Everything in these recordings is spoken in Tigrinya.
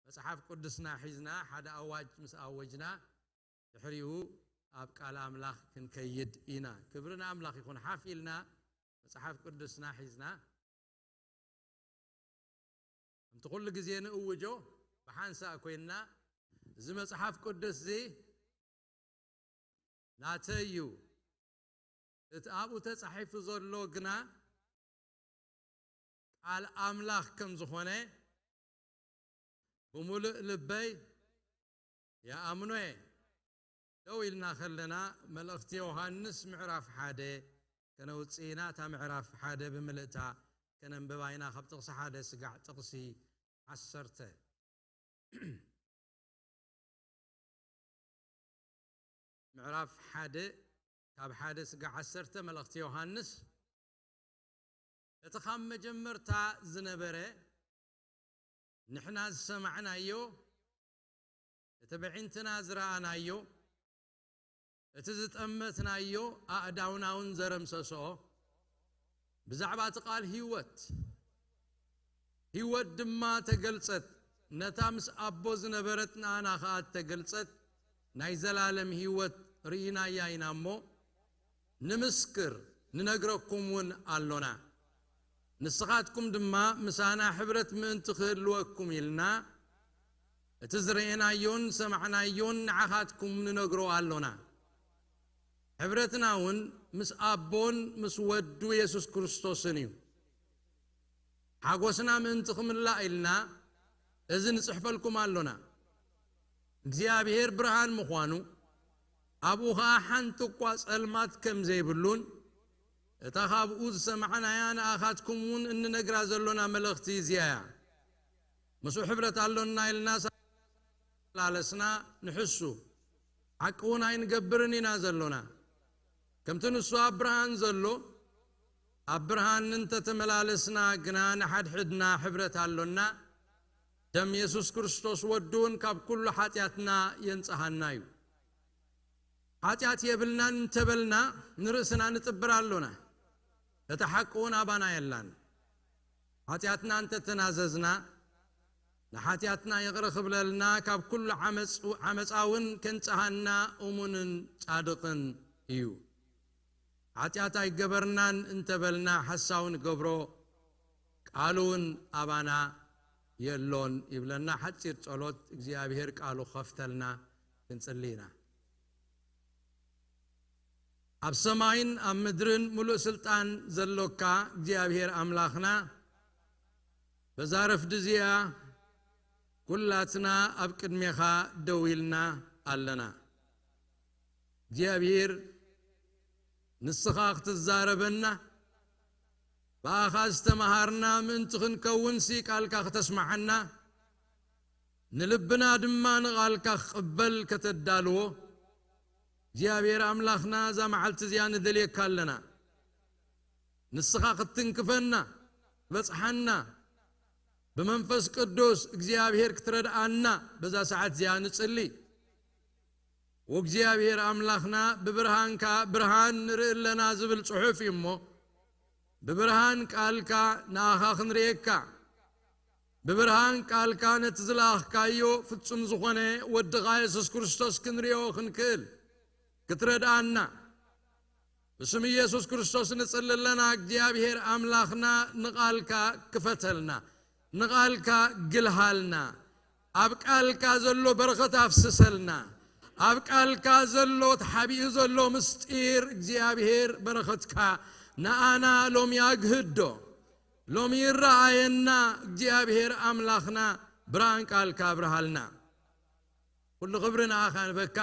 መጽሓፍ ቅዱስና ሒዝና ሓደ ኣዋጅ ምስ ኣወጅና፣ ድሕሪኡ ኣብ ቃል ኣምላኽ ክንከይድ ኢና። ክብሪ ንኣምላኽ ይኹን። ሓፍ ኢልና መጽሓፍ ቅዱስና ሒዝና፣ ከምቲ ኩሉ ግዜ ንእውጆ፣ ብሓንሳእ ኮይንና፣ እዚ መጽሓፍ ቅዱስ እዚ ናተይ እዩ፣ እቲ ኣብኡ ተጻሒፉ ዘሎ ግና ቃል ኣምላኽ ከም ዝኾነ ብምሉእ ልበይ ይኣምኖ እየ። ደው ኢልና ከለና፣ መልእኽቲ ዮሃንስ ምዕራፍ ሓደ ከነውጽእ ኢና። እታ ምዕራፍ ሓደ ብምልእታ ከነንብባ ኢና፣ ካብ ጥቕሲ ሓደ ስጋዕ ጥቕሲ ዓሰርተ። ምዕራፍ ሓደ ካብ ሓደ ስጋዕ ዓሰርተ፣ መልእኽቲ ዮሃንስ። እቲ ካብ መጀመርታ ዝነበረ፣ ንሕና ዝሰማዕናዮ፣ እቲ ብዒንትና ዝረኣናዮ፣ እቲ ዝጠመትናዮ፣ ኣእዳውና እውን ዘረምሰስኦ፣ ብዛዕባ እቲ ቃል ህይወት፣ ህይወት ድማ ተገልጸት፣ ነታ ምስ ኣቦ ዝነበረት ንኣና ኸኣ እተገልጸት ናይ ዘላለም ህይወት ርኢናያ ኢና እሞ፣ ንምስክር፣ ንነግረኩም እውን ኣሎና። ንስኻትኩም ድማ ምሳና ሕብረት ምእንቲ ክህልወኩም ኢልና፣ እቲ ዝረኤናዮን ዝሰማዕናዮን ንዓኻትኩም ንነግሮ ኣሎና። ሕብረትና እውን ምስ ኣቦን ምስ ወዱ የሱስ ክርስቶስን እዩ። ሓጎስና ምእንቲ ክምላእ ኢልና እዚ ንጽሕፈልኩም ኣሎና። እግዚኣብሔር ብርሃን ምዃኑ፣ ኣብኡ ኸኣ ሓንቲ እኳ ጸልማት ከም ዘይብሉን፣ እታ ካብኡ ዝሰማዕናያ ንኣኻትኩም እውን እንነግራ ዘሎና መልእኽቲ እዚኣ እያ። ምስኡ ሕብረት ኣሎና ኢልና ሳ-፣ ተመላለስና ንሕሱ፣ ሓቂ እውን ኣይንገብርን ኢና ዘሎና። ከምቲ ንሱ ኣብ ብርሃን ዘሎ፣ ኣብ ብርሃን እንተተመላለስና ግና ንሓድሕድና ሕብረት ኣሎና፣ ደም የሱስ ክርስቶስ ወዱ እውን ካብ ኩሉ ሓጢኣትና የንጽሃና እዩ። ሓጢኣት የብልናን እንተበልና ንርእስና ንጥብር ኣሎና፣ እቲ ሓቂ እውን ኣባና የላን። ሓጢኣትና እንተተናዘዝና፣ ንሓጢኣትና ይቕረ ክብለልና፣ ካብ ኩሉ ዓመጽ-፣ ዓመጻ እውን ከንጽሃና እሙንን ጻድቕን እዩ። ሓጢኣት ኣይገበርናን እንተበልና ሓሳዊ ንገብሮ፣ ቃሉ እውን ኣባና የሎን ይብለና። ሓጺር ጸሎት፣ እግዚኣብሔር ቃሉ ክኸፍተልና ክንጽሊ ኢና። ኣብ ሰማይን ኣብ ምድርን ምሉእ ስልጣን ዘሎካ እግዚኣብሔር ኣምላኽና፣ በዛ ረፍዲ እዚኣ ኩላትና ኣብ ቅድሜኻ ደው ኢልና ኣለና። እግዚኣብሔር ንስኻ ክትዛረበና፣ ብኣኻ ዝተመሃርና ምእንቲ ክንከውንሲ ቃልካ ክተስምዓና፣ ንልብና ድማ ንቓልካ ክቕበል ከተዳልዎ፣ እግዚኣብሔር ኣምላኽና፣ እዛ መዓልቲ እዚኣ ንደልየካ ኣለና። ንስኻ ክትትንክፈና፣ ክትበጽሓና፣ ብመንፈስ ቅዱስ እግዚኣብሔር ክትረድኣና በዛ ሰዓት እዚኣ ንጽሊ። ወእግዚኣብሔር ኣምላኽና፣ ብብርሃንካ ብርሃን ንርኢ ኣለና ዝብል ጽሑፍ እዩ እሞ፣ ብብርሃን ቃልካ ንኣኻ ክንርእየካ፣ ብብርሃን ቃልካ ነቲ ዝለኣኽካዮ ፍጹም ዝኾነ ወድኻ የሱስ ክርስቶስ ክንርእዮ ክንክእል ክትረድኣና፣ ብስም ኢየሱስ ክርስቶስ ንጽሊ ኣለና። እግዚኣብሔር ኣምላኽና፣ ንቓልካ ክፈተልና፣ ንቓልካ ግልሃልና፣ ኣብ ቃልካ ዘሎ በረኸት ኣፍስሰልና፣ ኣብ ቃልካ ዘሎ ተሓቢኡ ዘሎ ምስጢር እግዚኣብሔር በረኸትካ ንኣና ሎሚ ኣግህዶ፣ ሎሚ ይረኣየና። እግዚኣብሔር ኣምላኽና፣ ብርሃን ቃልካ ኣብርሃልና። ኩሉ ክብሪ ንኣኻ ንበካ።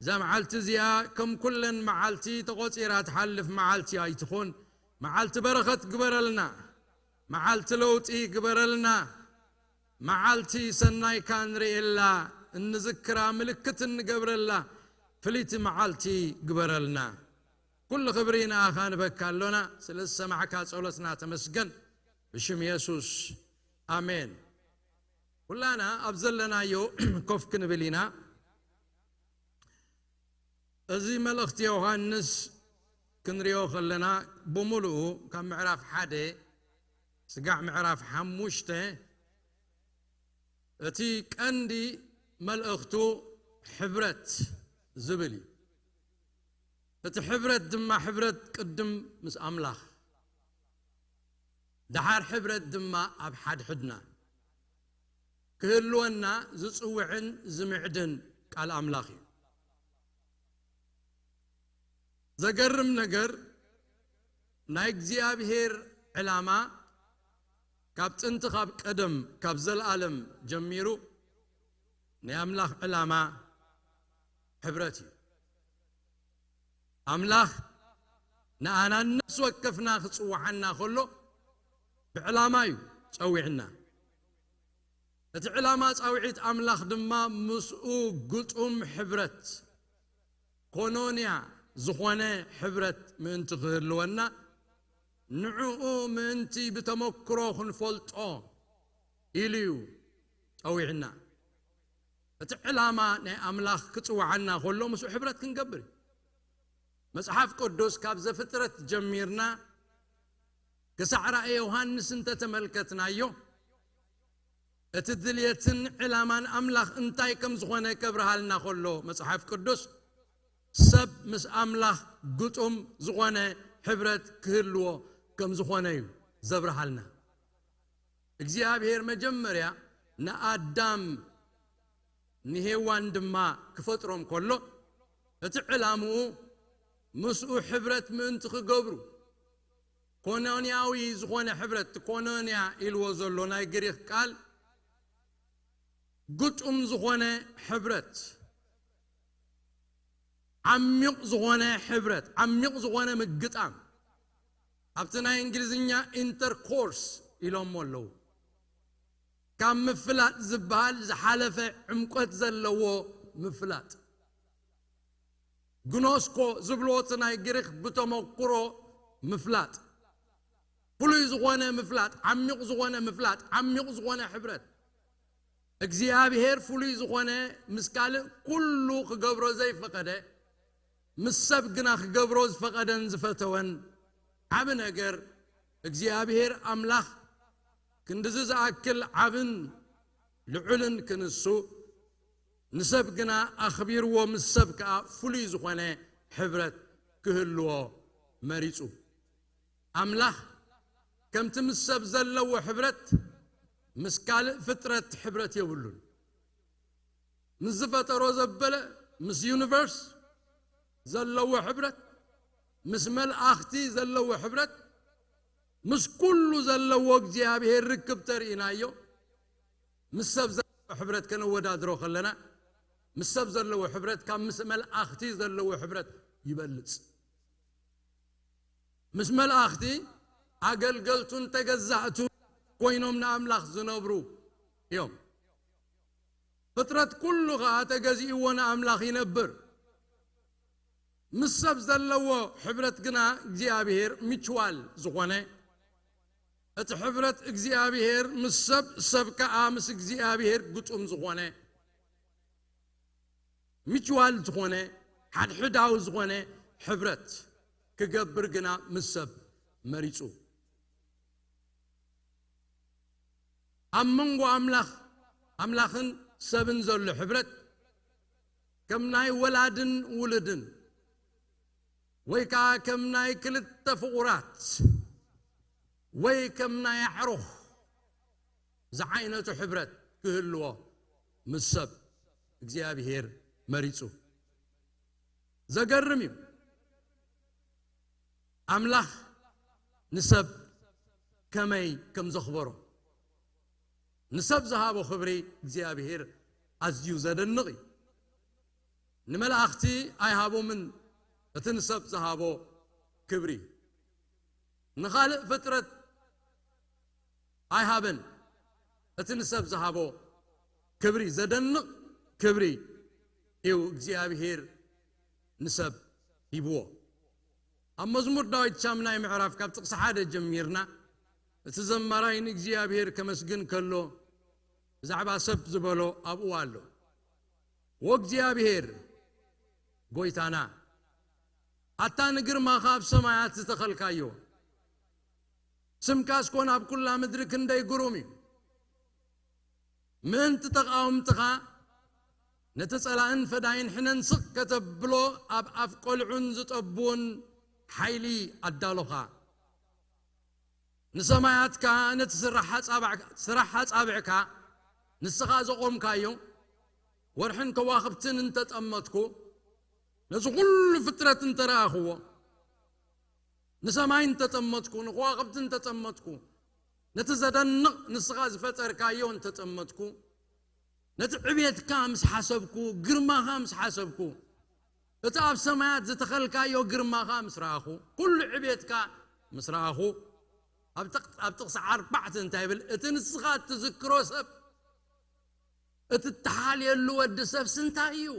እዛ መዓልቲ እዚኣ ከም ኩለን መዓልቲ ተቖጺራ ትሓልፍ መዓልቲ ኣይትኹን። መዓልቲ በረኸት ግበረልና፣ መዓልቲ ለውጢ ግበረልና፣ መዓልቲ ሰናይካ ንርእየላ፣ እንዝክራ፣ ምልክት እንገብረላ ፍልይቲ መዓልቲ ግበረልና። ኩሉ ክብሪ ንኣኻ ንበካ ኣሎና። ስለ ዝሰማዕካ ጸሎትና ተመስገን። ብሽም የሱስ፣ ኣሜን። ኩላና ኣብ ዘለናዮ ኮፍ ክንብል ኢና። እዚ መልእኽቲ ዮሃንስ ክንሪኦ ከለና፣ ብምሉኡ ካብ ምዕራፍ ሓደ ስጋዕ ምዕራፍ ሓሙሽተ እቲ ቀንዲ መልእኽቱ ሕብረት ዝብል እዩ። እቲ ሕብረት ድማ ሕብረት ቅድም ምስ ኣምላኽ፣ ደሓር ሕብረት ድማ ኣብ ሓድሕድና ክህልወና ዝጽውዕን ዝምዕድን ቃል ኣምላኽ እዩ። ዘገርም ነገር፣ ናይ እግዚኣብሔር ዕላማ ካብ ጥንቲ፣ ካብ ቀደም፣ ካብ ዘለኣለም ጀሚሩ ናይ ኣምላኽ ዕላማ ሕብረት እዩ። ኣምላኽ ንኣና ነፍሲ ወከፍና ክጽውዓና ከሎ ብዕላማ እዩ ጸዊዕና። እቲ ዕላማ ጻውዒት ኣምላኽ ድማ ምስኡ ግጡም ሕብረት፣ ኮኖንያ ዝኾነ ሕብረት ምእንቲ ክህልወና፣ ንዕኡ ምእንቲ ብተመክሮ ክንፈልጦ ኢሉ እዩ ጸዊዕና። እቲ ዕላማ ናይ ኣምላኽ ክጽውዓና ከሎ ምስኡ ሕብረት ክንገብር እዩ። መጽሓፍ ቅዱስ ካብ ዘፍጥረት ጀሚርና ክሳዕ ራእየ ዮሃንስ እንተተመልከትናዮ፣ እቲ ድልየትን ዕላማን ኣምላኽ እንታይ ከም ዝኾነ ከብርሃልና ከሎ መጽሓፍ ቅዱስ፣ ሰብ ምስ ኣምላኽ ግጡም ዝኾነ ሕብረት ክህልዎ ከም ዝኾነ እዩ ዘብርሃልና። እግዚኣብሔር መጀመርያ ንኣዳም ንሄዋን ድማ ክፈጥሮም ከሎ፣ እቲ ዕላምኡ ምስኡ ሕብረት ምእንቲ ክገብሩ፣ ኮኖንያዊ ዝኾነ ሕብረት፣ እቲ ኮኖንያ ኢልዎ ዘሎ ናይ ግሪኽ ቃል ግጡም ዝኾነ ሕብረት፣ ዓሚቕ ዝኾነ ሕብረት፣ ዓሚቕ ዝኾነ ምግጣም፣ ኣብቲ ናይ እንግሊዝኛ ኢንተርኮርስ ኢሎሞ ኣለዉ። ካብ ምፍላጥ ዝበሃል ዝሓለፈ ዕምቆት ዘለዎ ምፍላጥ። ግኖስኮ ዝብልዎ እቲ ናይ ግሪኽ ብተመኩሮ ምፍላጥ። ፍሉይ ዝኾነ ምፍላጥ፣ ዓሚቕ ዝኾነ ምፍላጥ፣ ዓሚቕ ዝኾነ ሕብረት። እግዚኣብሔር ፍሉይ ዝኾነ ምስ ካልእ ኩሉ ክገብሮ ዘይፈቐደ፣ ምስ ሰብ ግና ክገብሮ ዝፈቐደን ዝፈተወን ዓቢ ነገር እግዚኣብሔር ኣምላኽ ክንድዚ ዝኣክል ዓብን ልዑልን ክንሱ፣ ንሰብ ግና ኣኽቢርዎ፣ ምስ ሰብ ከኣ ፍሉይ ዝኾነ ሕብረት ክህልዎ መሪጹ። ኣምላኽ ከምቲ ምስ ሰብ ዘለዎ ሕብረት ምስ ካልእ ፍጥረት ሕብረት የብሉን። ምስ ዝፈጠሮ ዘበለ፣ ምስ ዩኒቨርስ ዘለዎ ሕብረት፣ ምስ መልኣኽቲ ዘለዎ ሕብረት፣ ምስ ኩሉ ዘለዎ እግዚኣብሔር ርክብ ተርኢናዮ። ምስ ሰብ ዘለዎ ሕብረት ከነወዳድሮ ከለና፣ ምስ ሰብ ዘለዎ ሕብረት ካብ ምስ መልኣኽቲ ዘለዎ ሕብረት ይበልጽ። ምስ መልኣኽቲ ኣገልገልቱን ተገዛእቱ ኮይኖም ንኣምላኽ ዝነብሩ እዮም። ፍጥረት ኩሉ ኸኣ ተገዚእዎ ንኣምላኽ ይነብር። ምስ ሰብ ዘለዎ ሕብረት ግና እግዚኣብሔር ሚችዋል ዝኾነ፣ እቲ ሕብረት እግዚኣብሔር ምስ ሰብ፣ ሰብ ከኣ ምስ እግዚኣብሔር ግጡም ዝኾነ፣ ሚችዋል ዝኾነ፣ ሓድሕዳዊ ዝኾነ ሕብረት ክገብር ግና ምስ ሰብ መሪጹ። ኣብ መንጎ ኣምላኽ፣ ኣምላኽን ሰብን ዘሎ ሕብረት ከም ናይ ወላድን ውሉድን፣ ወይ ከኣ ከም ናይ ክልተ ፍቑራት፣ ወይ ከም ናይ ኣዕሩኽ ዝዓይነቱ ሕብረት ክህልዎ ምስ ሰብ እግዚኣብሔር መሪጹ። ዘገርም እዩ። ኣምላኽ ንሰብ ከመይ ከም ዘኽበሮ፣ ንሰብ ዝሃቦ ክብሪ እግዚኣብሔር ኣዝዩ ዘደንቕ እዩ። ንመላእኽቲ ኣይሃቦምን እቲ ንሰብ ዝሃቦ ክብሪ። ንኻልእ ፍጥረት ኣይሃበን እቲ ንሰብ ዝሃቦ ክብሪ። ዘደንቕ ክብሪ እዩ እግዚኣብሔር ንሰብ ሂብዎ። ኣብ መዝሙር ዳዊት ሻምናይ ምዕራፍ ካብ ጥቕሲ ሓደ ጀሚርና፣ እቲ ዘማራይ ንእግዚኣብሔር ከመስግን ከሎ፣ ብዛዕባ ሰብ ዝበሎ ኣብኡ ኣሎ። "ወእግዚኣብሔር ጎይታና፣ ኣታ ንግርማኻ ኣብ ሰማያት ዝተኸልካዮ፣ ስምካስ ኮን ኣብ ኩላ ምድሪ ክንደይ ግሩም እዩ። ምእንቲ ተቓወምትኻ ነቲ ጸላእን ፈዳይን ሕነን ስቕ ከተብሎ ኣብ ኣፍ ቆልዑን ዝጠብውን ሓይሊ ኣዳሎኻ። ንሰማያት ከኣ ነቲ ስራሕ ኣጻብዕ-፣ ስራሕ ኣጻብዕካ ንስኻ ዘቖምካዮ ወርሕን ከዋኽብትን እንተጠመትኩ፣ ነዚ ኩሉ ፍጥረት እንተረኣኽዎ፣ ንሰማይ እንተጠመትኩ፣ ንከዋኽብቲ እንተጠመትኩ፣ ነቲ ዘደንቕ ንስኻ ዝፈጠርካዮ እንተጠመትኩ፣ ነቲ ዕቤትካ ምስ ሓሰብኩ፣ ግርማኻ ምስ ሓሰብኩ፣ እቲ ኣብ ሰማያት ዝተኸልካዮ ግርማኻ ምስ ረኣኹ፣ ኩሉ ዕቤትካ ምስ ረኣኹ፣ ኣብ ጥቕ-፣ ኣብ ጥቕሲ ኣርባዕተ እንታይ ይብል? እቲ ንስኻ እትዝክሮ ሰብ፣ እቲ እትሓልየሉ ወዲ ሰብሲ እንታይ እዩ?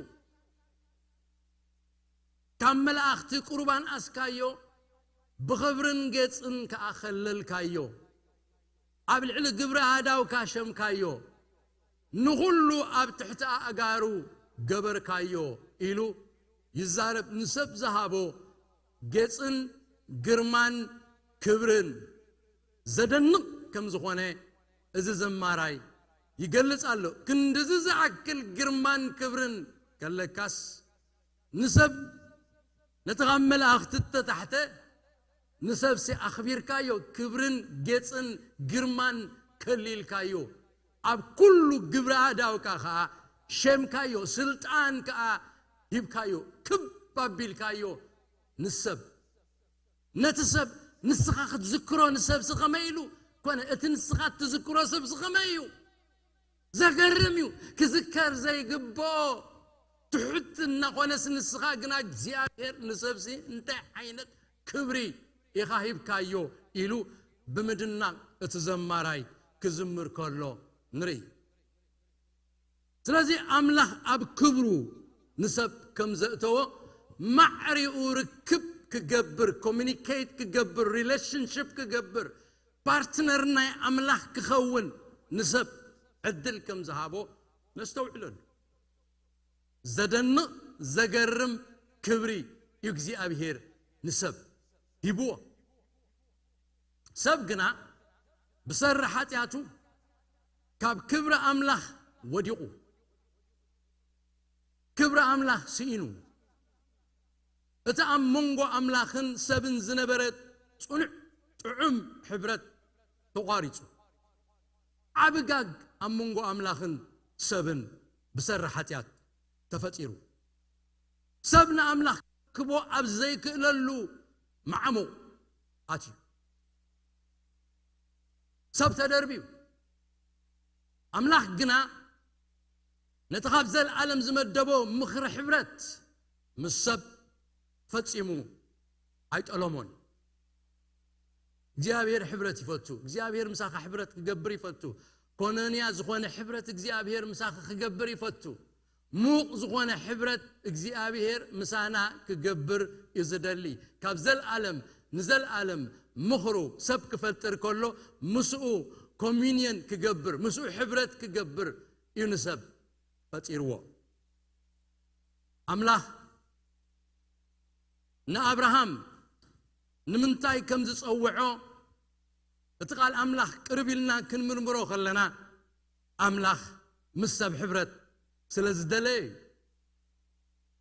ካብ መላእኽቲ ቁሩባን ኣስካዮ፣ ብኽብርን ጌጽን ከኣ ኸለልካዮ። ኣብ ልዕሊ ግብሪ ኣእዳውካ ሸምካዮ፣ ንኹሉ ኣብ ትሕቲ ኣእጋሩ ገበርካዮ ኢሉ ይዛረብ። ንሰብ ዝሃቦ ጌጽን ግርማን ክብርን ዘደንቕ ከም ዝኾነ እዚ ዘማራይ ይገልጽ ኣሎ። ክንድዚ ዝኣክል ግርማን ክብርን ከለካስ፣ ንሰብ፣ ነቲ ካብ መላእኽቲ እተታሕተ ንሰብሲ ኣኽቢርካዮ፣ ክብርን ጌጽን ግርማን ከሊልካዮ፣ ኣብ ኩሉ ግብረ ኣእዳውካ ኸኣ ሸምካዮ፣ ስልጣን ከኣ ሂብካዮ፣ ክብ ኣቢልካዮ ንሰብ። ነቲ ሰብ ንስኻ ክትዝክሮ ንሰብሲ ከመይ ኢሉ ኮነ? እቲ ንስኻ እትዝክሮ ሰብሲ ከመይ እዩ? ዘገርም እዩ። ክዝከር ዘይግብኦ ትሑት እናኾነስ ንስኻ ግና እግዚኣብሔር ንሰብሲ እንታይ ዓይነት ክብሪ ኢኻ ሂብካዮ ኢሉ ብምድናቕ እቲ ዘማራይ ክዝምር ከሎ ንርኢ። ስለዚ ኣምላኽ ኣብ ክብሩ ንሰብ ከም ዘእተዎ ማዕሪኡ ርክብ ክገብር፣ ኮሚኒኬት ክገብር፣ ሪሌሽንሽፕ ክገብር፣ ፓርትነር ናይ ኣምላኽ ክኸውን ንሰብ ዕድል ከም ዝሃቦ ነስተውዕለሉ። ዘደንቕ ዘገርም ክብሪ እዩ እግዚኣብሔር ንሰብ ሂብዎ። ሰብ ግና ብሰሪ ሓጢኣቱ ካብ ክብሪ ኣምላኽ ወዲቑ፣ ክብሪ ኣምላኽ ስኢኑ፣ እቲ ኣብ መንጎ ኣምላኽን ሰብን ዝነበረ ጽኑዕ ጥዑም ሕብረት ተቋሪጹ። ዓቢ ጋግ ኣብ መንጎ ኣምላኽን ሰብን ብሰሪ ሓጢኣት ተፈጢሩ። ሰብ ንኣምላኽ ክቦ ኣብ ዘይክእለሉ ማዕሙቕ ኣትዩ። ሰብ ተደርብዩ። ኣምላኽ ግና ነቲ ካብ ዘለኣለም ዝመደቦ ምኽሪ ሕብረት ምስ ሰብ ፈጺሙ ኣይጠለሞን። እግዚኣብሔር ሕብረት ይፈቱ። እግዚኣብሔር ምሳኻ ሕብረት ክገብር ይፈቱ። ኮነንያ ዝኾነ ሕብረት እግዚኣብሔር ምሳኻ ክገብር ይፈቱ። ሙቕ ዝኾነ ሕብረት እግዚኣብሔር ምሳና ክገብር እዩ ዝደሊ። ካብ ዘለኣለም ንዘለኣለም ምኽሩ ሰብ ክፈጥር ከሎ ምስኡ ኮሚኒየን ክገብር፣ ምስኡ ሕብረት ክገብር እዩ ንሰብ ፈጢርዎ። ኣምላኽ ንኣብርሃም ንምንታይ ከም ዝጸውዖ እቲ ቃል ኣምላኽ ቅርብ ኢልና ክንምርምሮ ከለና ኣምላኽ ምስ ሰብ ሕብረት ስለ ዝደለየ እዩ።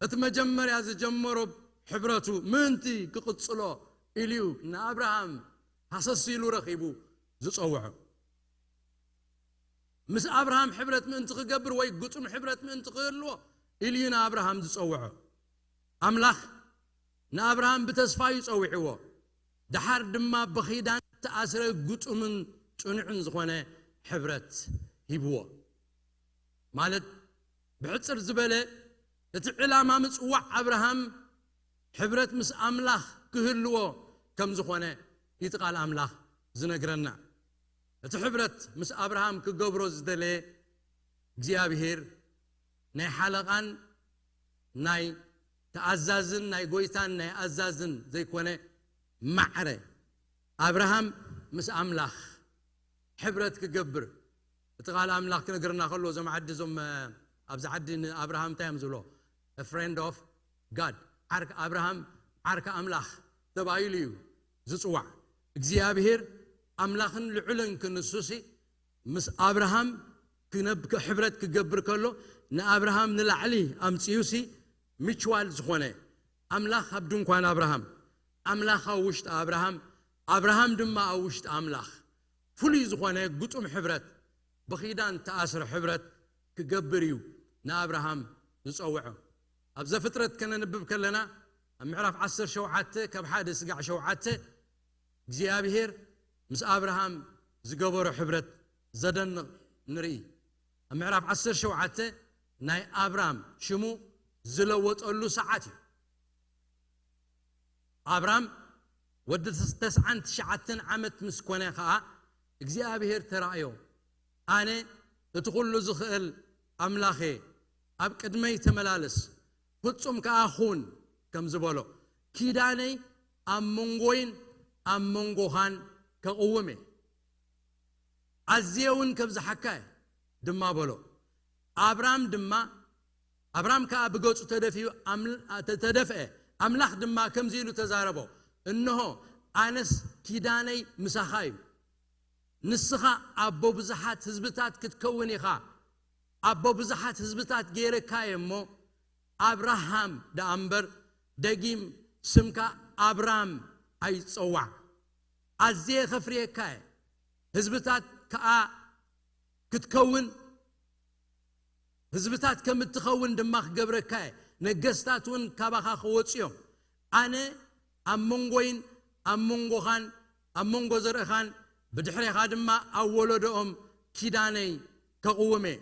እቲ መጀመርያ ዝጀመሮ ሕብረቱ ምእንቲ ክቕጽሎ ኢሉ እዩ ንኣብርሃም ሃሰስ ኢሉ ረኺቡ ዝጸውዖ። ምስ ኣብርሃም ሕብረት ምእንቲ ክገብር ወይ ግጡም ሕብረት ምእንቲ ክህልዎ ኢሉ እዩ ንኣብርሃም ዝጸውዖ። ኣምላኽ ንኣብርሃም ብተስፋ እዩ ጸዊዕዎ። ደሓር ድማ ብኺዳን እተኣስረ ግጡምን ጽኑዕን ዝኾነ ሕብረት ሂብዎ። ማለት ብሕጽር ዝበለ እቲ ዕላማ ምጽዋዕ ኣብርሃም ሕብረት ምስ ኣምላኽ ክህልዎ ከም ዝኾነ እቲ ቃል ኣምላኽ ዝነግረና። እቲ ሕብረት ምስ ኣብርሃም ክገብሮ ዝደለየ እግዚኣብሔር ናይ ሓለቓን ናይ ተኣዛዝን ናይ ጎይታን ናይ ኣዛዝን ዘይኮነ ማዕረ ኣብርሃም ምስ ኣምላኽ ሕብረት ክገብር እቲ ቃል ኣምላኽ ክነግርና ከሎ እዞም ዓዲ እዞም ኣብዚ ዓዲ ንኣብርሃም እንታይ እዮም ዝብሎ? A friend of God፣ ዓርክ ኣብርሃም ዓርክ ኣምላኽ ተባሂሉ እዩ ዝጽዋዕ። እግዚኣብሔር ኣምላኽን ልዑልን ክንሱሲ ምስ ኣብርሃም ክነብ- ሕብረት ክገብር ከሎ ንኣብርሃም ንላዕሊ ኣምፅዩሲ ምችዋል ዝኾነ ኣምላኽ ኣብ ድንኳን ኣብርሃም፣ ኣምላኽ ኣብ ውሽጢ ኣብርሃም፣ ኣብርሃም ድማ ኣብ ውሽጢ ኣምላኽ ፍሉይ ዝኾነ ግጡም ሕብረት፣ ብኺዳን ተኣስረ ሕብረት ክገብር እዩ ንኣብርሃም ዝጸውዖ። ኣብ ዘፍጥረት ከነንብብ ከለና ኣብ ምዕራፍ ዓሰርተ ሸውዓተ ካብ ሓደ ስጋዕ ሸውዓተ እግዚኣብሔር ምስ ኣብርሃም ዝገበሮ ሕብረት ዘደንቕ ንርኢ። ኣብ ምዕራፍ ዓሰርተ ሸውዓተ ናይ ኣብራም ሽሙ ዝለወጠሉ ሰዓት እዩ። ኣብራም ወዲ ተስዓን ትሽዓተን ዓመት ምስ ኮነ ኸኣ እግዚኣብሔር ተራእዮ። ኣነ እቲ ኹሉ ዝኽእል ኣምላኽ እየ፣ ኣብ ቅድመይ ተመላለስ፣ ፍጹም ከኣ ኹን ከም ዝበሎ፣ ኪዳነይ ኣብ መንጎይን ኣብ መንጎኻን ከቕውም እየ። ኣዝየ እውን ከብዝሓካ እየ ድማ በሎ። ኣብራም ድማ ኣብራም ከኣ ብገጹ ተደፍዩ ኣምል- ተ- ተደፍአ። ኣምላኽ ድማ ከምዚ ኢሉ ተዛረቦ፣ እንሆ ኣነስ ኪዳነይ ምሳኻ እዩ። ንስኻ ኣቦ ብዙሓት ህዝብታት ክትከውን ኢኻ። ኣቦ ብዙሓት ህዝብታት ገይረካ እየ እሞ ኣብርሃም ደኣ እምበር ደጊም ስምካ ኣብራም ኣይጸዋዕ። ኣዝየ ኸፍርየካ እየ። ህዝብታት ከኣ ክትከውን ህዝብታት ከም እትኸውን ድማ ክገብረካ እየ። ነገስታት እውን ካባኻ ክወፁ እዮም። ኣነ ኣብ መንጎይን ኣብ መንጎኻን ኣብ መንጎ ዘርእኻን ብድሕሬኻ ድማ ኣብ ወለዶኦም ኪዳነይ ከቕውም እየ።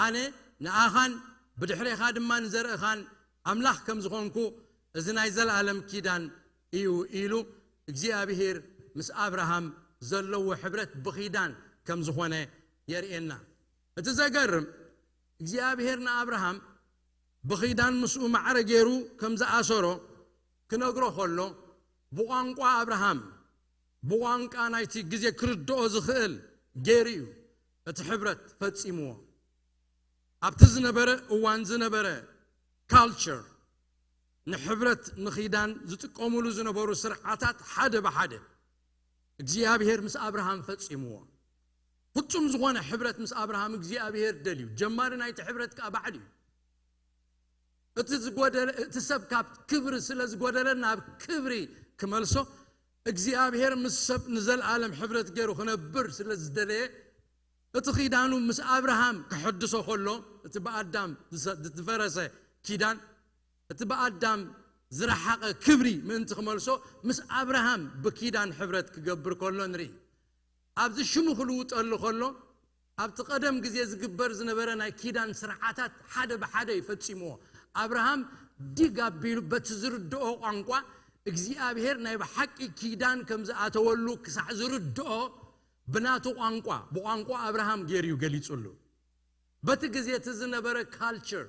ኣነ ንኣኻን ብድሕሬኻ ድማ ንዘርእኻን ኣምላኽ ከም ዝኾንኩ እዚ ናይ ዘለኣለም ኪዳን እዩ ኢሉ እግዚኣብሔር ምስ ኣብርሃም ዘለዎ ሕብረት ብኺዳን ከም ዝኾነ የርእየና። እቲ ዘገርም እግዚኣብሔር ንኣብርሃም ብኺዳን ምስኡ ማዕረ ገይሩ ከም ዝኣሰሮ ክነግሮ ከሎ ብቋንቋ ኣብርሃም ብቋንቋ ናይቲ ግዜ ክርድኦ ዝኽእል ገይሩ እዩ እቲ ሕብረት ፈጺምዎ። ኣብቲ ዝነበረ እዋን ዝነበረ ካልቸር ንሕብረት ንኺዳን ዝጥቀሙሉ ዝነበሩ ስርዓታት ሓደ ብሓደ እግዚኣብሔር ምስ ኣብርሃም ፈጺምዎ። ፍጹም ዝኾነ ሕብረት ምስ ኣብርሃም እግዚኣብሔር ደልዩ። ጀማሪ ናይቲ ሕብረት ከኣ ባዕሉ እዩ። እቲ ዝጎደለ እቲ ሰብ ካብ ክብሪ ስለ ዝጎደለ ናብ ክብሪ ክመልሶ እግዚኣብሔር ምስ ሰብ ንዘለኣለም ሕብረት ገይሩ ክነብር ስለ ዝደለየ እቲ ኺዳኑ ምስ ኣብርሃም ክሕድሶ ከሎ እቲ ብኣዳም ዝፈረሰ ኪዳን እቲ ብኣዳም ዝረሓቐ ክብሪ ምእንቲ ክመልሶ ምስ ኣብርሃም ብኪዳን ሕብረት ክገብር ከሎ ንርኢ። ኣብዚ ሽሙ ክልውጠሉ ከሎ ኣብቲ ቀደም ግዜ ዝግበር ዝነበረ ናይ ኪዳን ስርዓታት ሓደ ብሓደ ይፈጺምዎ። ኣብርሃም ዲግ ኣቢሉ በቲ ዝርድኦ ቋንቋ እግዚኣብሔር ናይ ብሓቂ ኪዳን ከም ዝኣተወሉ ክሳዕ ዝርድኦ ብናቱ ቋንቋ ብቋንቋ ኣብርሃም ገይሩ እዩ ገሊጹሉ። በቲ ግዜ እቲ ዝነበረ ካልቸር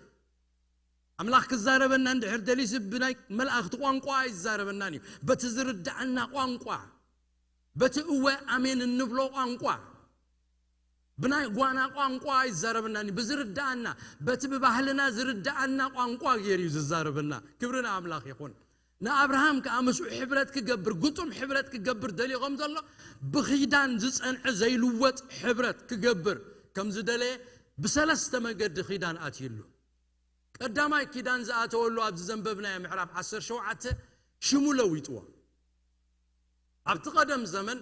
ኣምላኽ ክዛረበና እንድሕር ደሊሲ ብናይ መላእኽቲ ቋንቋ ኣይዛረበናን እዩ። በቲ ዝርድኣና ቋንቋ በቲ እወ ኣሜን እንብሎ ቋንቋ ብናይ ጓና ቋንቋ ኣይዛረበናን እዩ። ብዝርድኣና በቲ ብባህልና ዝርድኣና ቋንቋ ገይሩ እዩ ዝዛረበና። ክብሪ ንኣምላኽ ይኹን። ንኣብርሃም ከኣ ምስኡ ሕብረት ክገብር ግጡም ሕብረት ክገብር ደልዩ ከም ዘሎ ብኺዳን ዝጸንዐ ዘይልወጥ ሕብረት ክገብር ከም ዝደለየ ብሰለስተ መገዲ ኺዳን ኣትዩሉ። ቀዳማይ ኪዳን ዝኣተወሉ ኣብዚ ዘንበብናዮ ምዕራፍ ዓሰርተ ሸውዓተ ሽሙ ለዊጥዎ። ኣብቲ ቀደም ዘመን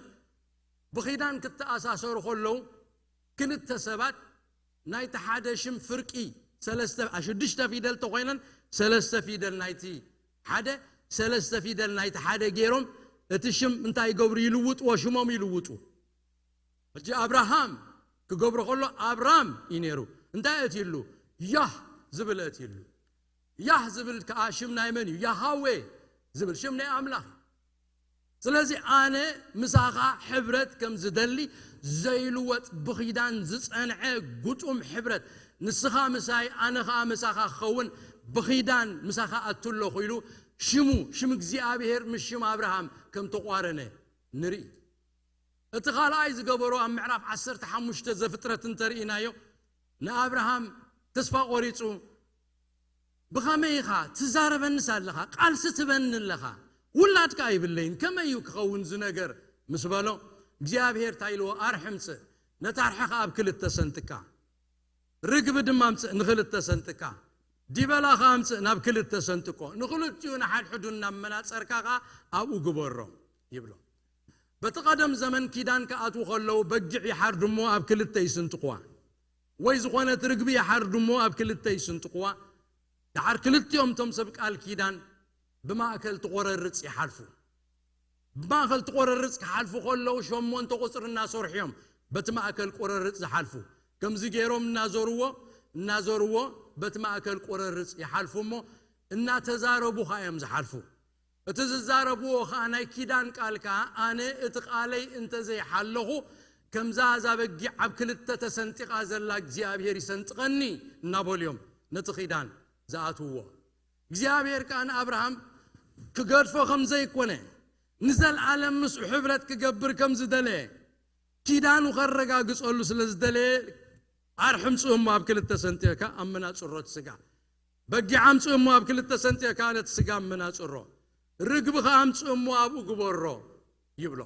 ብኺዳን ክተኣሳሰሩ ከለዉ ክልተ ሰባት ናይቲ ሓደ ሽም ፍርቂ ሰለስተ ሽዱሽተ ፊደል ተኾይነን ሰለስተ ፊደል ናይቲ ሓደ ሰለስተ ፊደል ናይቲ ሓደ ገይሮም እቲ ሽም እንታይ ይገብሩ? ይልውጥዎ፣ ሽሞም ይልውጡ። ሕጂ ኣብርሃም ክገብሮ ከሎ ኣብራም እዩ ነይሩ። እንታይ እትይሉ? ያህ ዝብል እትይሉ። ያህ ዝብል ከዓ ሽም ናይ መን እዩ? ያሃዌ ዝብል ሽም ናይ ኣምላኽ እዩ። ስለዚ ኣነ ምሳኻ ሕብረት ከም ዝደሊ ዘይልወጥ ብኺዳን ዝጸንዐ ጉጡም ሕብረት ንስኻ ምሳይ ኣነ ኸኣ ምሳኻ ክኸውን ብኺዳን ምሳኻ ኣቱ ኣለኹ ኢሉ ሽሙ ሽም እግዚኣብሔር ምስ ሽም ኣብርሃም ከም ተቋረነ ንርኢ። እቲ ካልኣይ ዝገበሮ ኣብ ምዕራፍ ዓሰርተ ሓሙሽተ ዘፍጥረት እንተርኢናዮ ንኣብርሃም ተስፋ ቆሪጹ ብኸመይ ኢኻ ትዛረበንስ ኣለኻ ቃልሲ ትበኒ ኣለኻ ውላድካ ኣይብለይን ከመይ እዩ ክኸውን ዝነገር ምስ በሎ እግዚኣብሔር እንታይ ኢልዎ ኣርሒ ምጽእ ነታ ኣርሒ ኸኣ ኣብ ክልተ ሰንጥቃ ርግቢ ድማ ኣምጽእ፣ ንኽልተ ሰንጥካ። ዲበላ ኸኣ ኣምጽእ፣ ናብ ክልተ ሰንጥቆ። ንኽልቲኡ ንሓድሕዱ እናመናጸርካ ኸኣ ኣብኡ ግበሮ ይብሎ። በቲ ቀደም ዘመን ኪዳን ክኣትዉ ከለዉ በጊዕ ይሓርዱ እሞ ኣብ ክልተ ይስንጥቕዋ፣ ወይ ዝኾነት ርግቢ ይሓርዱ እሞ ኣብ ክልተ ይስንጥቕዋ። ደሓር ክልቲኦም እቶም ሰብ ቃል ኪዳን ብማእከል ትቖረርጽ ይሓልፉ። ብማእከል ትቆረርጽ ክሓልፉ ከለዉ ሸሞንተ ቁጽሪ እናሰርሑ እዮም በቲ ማእከል ቆረርጽ ዝሓልፉ። ከምዚ ገይሮም እናዞርዎ እናዞርዎ በቲ ማእከል ቆረርጽ ይሓልፉ እሞ እናተዛረቡ ኸኣ እዮም ዝሓልፉ። እቲ ዝዛረብዎ ኸኣ ናይ ኪዳን ቃል ከኣ ኣነ እቲ ቃለይ እንተ ዘይሓለኹ ከምዛ እዛ በጊዕ ኣብ ክልተ ተሰንጢቓ ዘላ እግዚኣብሔር ይሰንጥቀኒ እናበሉ እዮም ነቲ ኪዳን ዝኣትውዎ። እግዚኣብሔር ከኣ ንኣብርሃም ክገድፎ ከም ዘይኮነ ንዘለኣለም ምስኡ ሕብረት ክገብር ከም ዝደለየ ኪዳኑ ከረጋግጸሉ ስለ ዝደለየ ኣርሒ ኣምጽእ እሞ ኣብ ክልተ ሰንጢቕካ ኣመናጽሮ እቲ ስጋ። በጊዕ ኣምጽእ እሞ ኣብ ክልተ ሰንጢቕካ ነቲ ስጋ ኣመናጽሮ። ርግቢ ኸኣ ኣምጽእ እሞ ኣብኡ ግበሮ ይብሎ።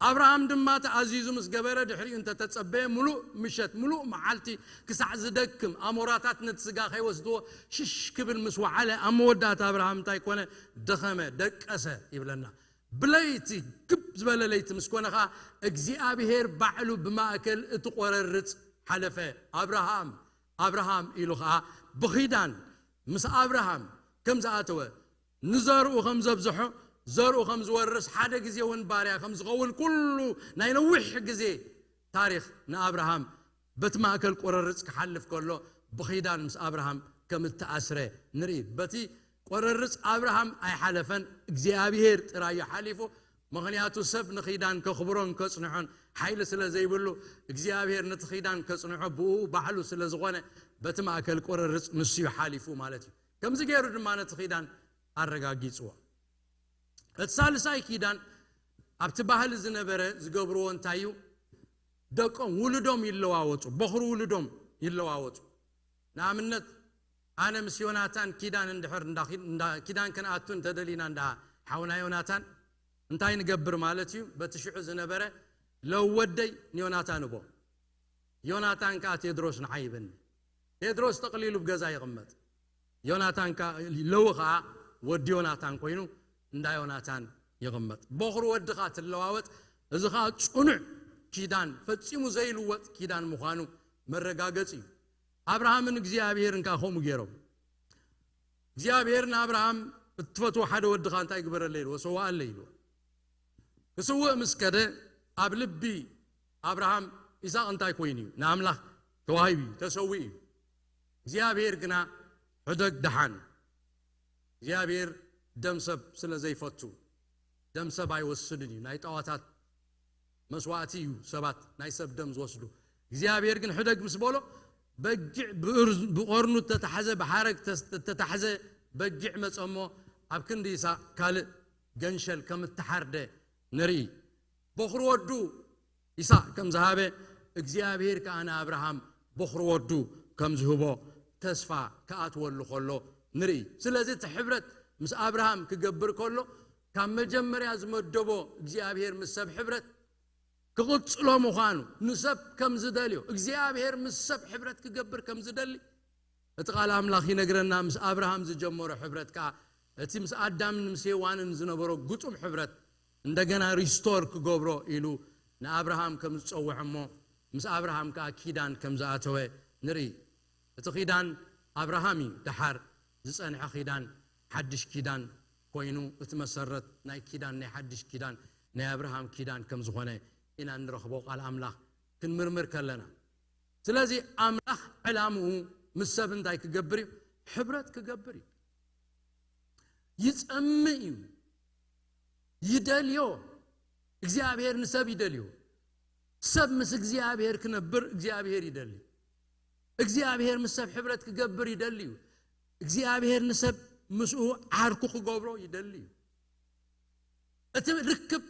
ኣብርሃም ድማ ተኣዚዙ ምስ ገበረ ድሕሪኡ እንተተጸበየ ምሉእ ምሸት ምሉእ መዓልቲ ክሳዕ ዝደክም ኣሞራታት ነቲ ስጋ ከይወስድዎ ሽሽ ክብል ምስ ወዓለ ኣብ መወዳእታ ኣብርሃም እንታይ ኮነ? ደኸመ፣ ደቀሰ ይብለና። ብለይቲ ግብ ዝበለ ለይቲ ምስ ኮነ ኸኣ እግዚኣብሔር ባዕሉ ብማእከል እቲ ቆረርጽ ሓለፈ። ኣብርሃም ኣብርሃም ኢሉ ኸኣ ብኺዳን ምስ ኣብርሃም ከም ዝኣተወ ንዘርኡ ከም ዘብዝሖ ዘርኡ ከም ዝወርስ ሓደ ግዜ እውን ባርያ ከም ዝኸውን ኩሉ ናይ ነዊሕ ግዜ ታሪኽ ንኣብርሃም በቲ ማእከል ቆረርጽ ክሓልፍ ከሎ ብኺዳን ምስ ኣብርሃም ከም እተኣስረ ንርኢ። በቲ ቆረርጽ ኣብርሃም ኣይሓለፈን፣ እግዚኣብሔር ጥራይ እዩ ሓሊፉ። ምኽንያቱ ሰብ ንኺዳን ከኽብሮን ከጽንሖን ሓይሊ ስለ ዘይብሉ እግዚኣብሔር ነቲ ኺዳን ከጽንሖ ብኡ ባዕሉ ስለ ዝኾነ በቲ ማእከል ቆረርጽ ንሱ እዩ ሓሊፉ ማለት እዩ። ከምዚ ገይሩ ድማ ነቲ ኺዳን ኣረጋጊጽዎ። እቲ ሳልሳይ ኪዳን ኣብቲ ባህሊ ዝነበረ ዝገብርዎ እንታይ እዩ? ደቆም ውልዶም ይለዋወጡ፣ በኹሪ ውልዶም ይለዋወጡ። ንኣብነት ኣነ ምስ ዮናታን ኪዳን እንድሕር እንዳ ኪ- እንዳ ኪዳን ክንኣቱ እንተደሊና እንዳ ሓውና ዮናታን እንታይ ንገብር ማለት እዩ? በቲ ሽዑ ዝነበረ ለወደይ ንዮናታን እቦ ዮናታን ከኣ ቴድሮስ ንዓይ ይበኒ። ቴድሮስ ጠቕሊሉ ብገዛ ይቕመጥ። ዮናታን ከኣ ለዊ ከኣ ወዲ ዮናታን ኮይኑ እንዳ ዮናታን ይቕመጥ። በኹሪ ወድኻ ትለዋወጥ። እዚ ከኣ ጽኑዕ ኪዳን ፈጺሙ ዘይልወጥ ኪዳን ምዃኑ መረጋገጺ እዩ። ኣብርሃምን እግዚኣብሔርን ከኣ ከምኡ ገይሮም። እግዚኣብሔር ንኣብርሃም እትፈትዎ ሓደ ወድኻ እንታይ ግበረለይ ኢልዎ፣ ሰዋኣለይ ኢልዎ። ክስውእ ምስ ከደ ኣብ ልቢ ኣብርሃም ይስሐቅ እንታይ ኮይኑ እዩ? ንኣምላኽ ተዋሂቡ እዩ፣ ተሰዊኡ እዩ። እግዚኣብሔር ግና ሕደግ ደሓን እዩ። እግዚኣብሔር ደም ሰብ ስለ ዘይፈቱ ደም ሰብ ኣይወስድን እዩ። ናይ ጣዋታት መስዋእቲ እዩ ሰባት ናይ ሰብ ደም ዝወስዱ። እግዚኣብሔር ግን ሕደግ ምስ በሎ በጊዕ ብእር- ብቐርኑ እተታሕዘ ብሓረግ ተስ- እተታሕዘ በጊዕ መጸ እሞ ኣብ ክንዲ ይስሐቅ ካልእ ገንሸል ከም እተሓርደ ንርኢ። በኹሪ ወዱ ይስሐቅ ከም ዝሃበ እግዚኣብሔር ከኣ ንኣብርሃም በኹሪ ወዱ ከም ዝህቦ ተስፋ ክኣትወሉ ከሎ ንርኢ። ስለዚ እቲ ሕብረት ምስ ኣብርሃም ክገብር ከሎ ካብ መጀመርያ ዝመደቦ እግዚኣብሔር ምስ ሰብ ሕብረት ክቕጽሎ ምዃኑ ንሰብ ከም ዝደልዮ እግዚኣብሔር ምስ ሰብ ሕብረት ክገብር ከም ዝደሊ እቲ ቃል ኣምላኽ ይነግረና። ምስ ኣብርሃም ዝጀመሮ ሕብረት ከኣ እቲ ምስ ኣዳምን ምስ ሄዋንን ዝነበሮ ግጡም ሕብረት እንደገና ሪስቶር ክገብሮ ኢሉ ንኣብርሃም ከም ዝጸውዐ እሞ ምስ ኣብርሃም ከኣ ኪዳን ከም ዝኣተወ ንርኢ። እቲ ኪዳን ኣብርሃም እዩ ደሓር ዝጸንሐ ኪዳን ሓድሽ ኪዳን ኮይኑ እቲ መሰረት ናይ ኪዳን ናይ ሓድሽ ኪዳን ናይ ኣብርሃም ኪዳን ከም ዝኾነ ኢና እንረኽቦ ቃል ኣምላኽ ክንምርምር ከለና። ስለዚ ኣምላኽ ዕላምኡ ምስ ሰብ እንታይ ክገብር እዩ? ሕብረት ክገብር እዩ። ይጸምእ እዩ፣ ይደልዮ። እግዚኣብሔር ንሰብ ይደልዮ። ሰብ ምስ እግዚኣብሔር ክነብር እግዚኣብሔር ይደሊ። እግዚኣብሔር ምስ ሰብ ሕብረት ክገብር ይደሊ እዩ። እግዚኣብሔር ንሰብ ምስኡ ዓርኩ ክገብሮ ይደሊ እዩ። እቲ ርክብ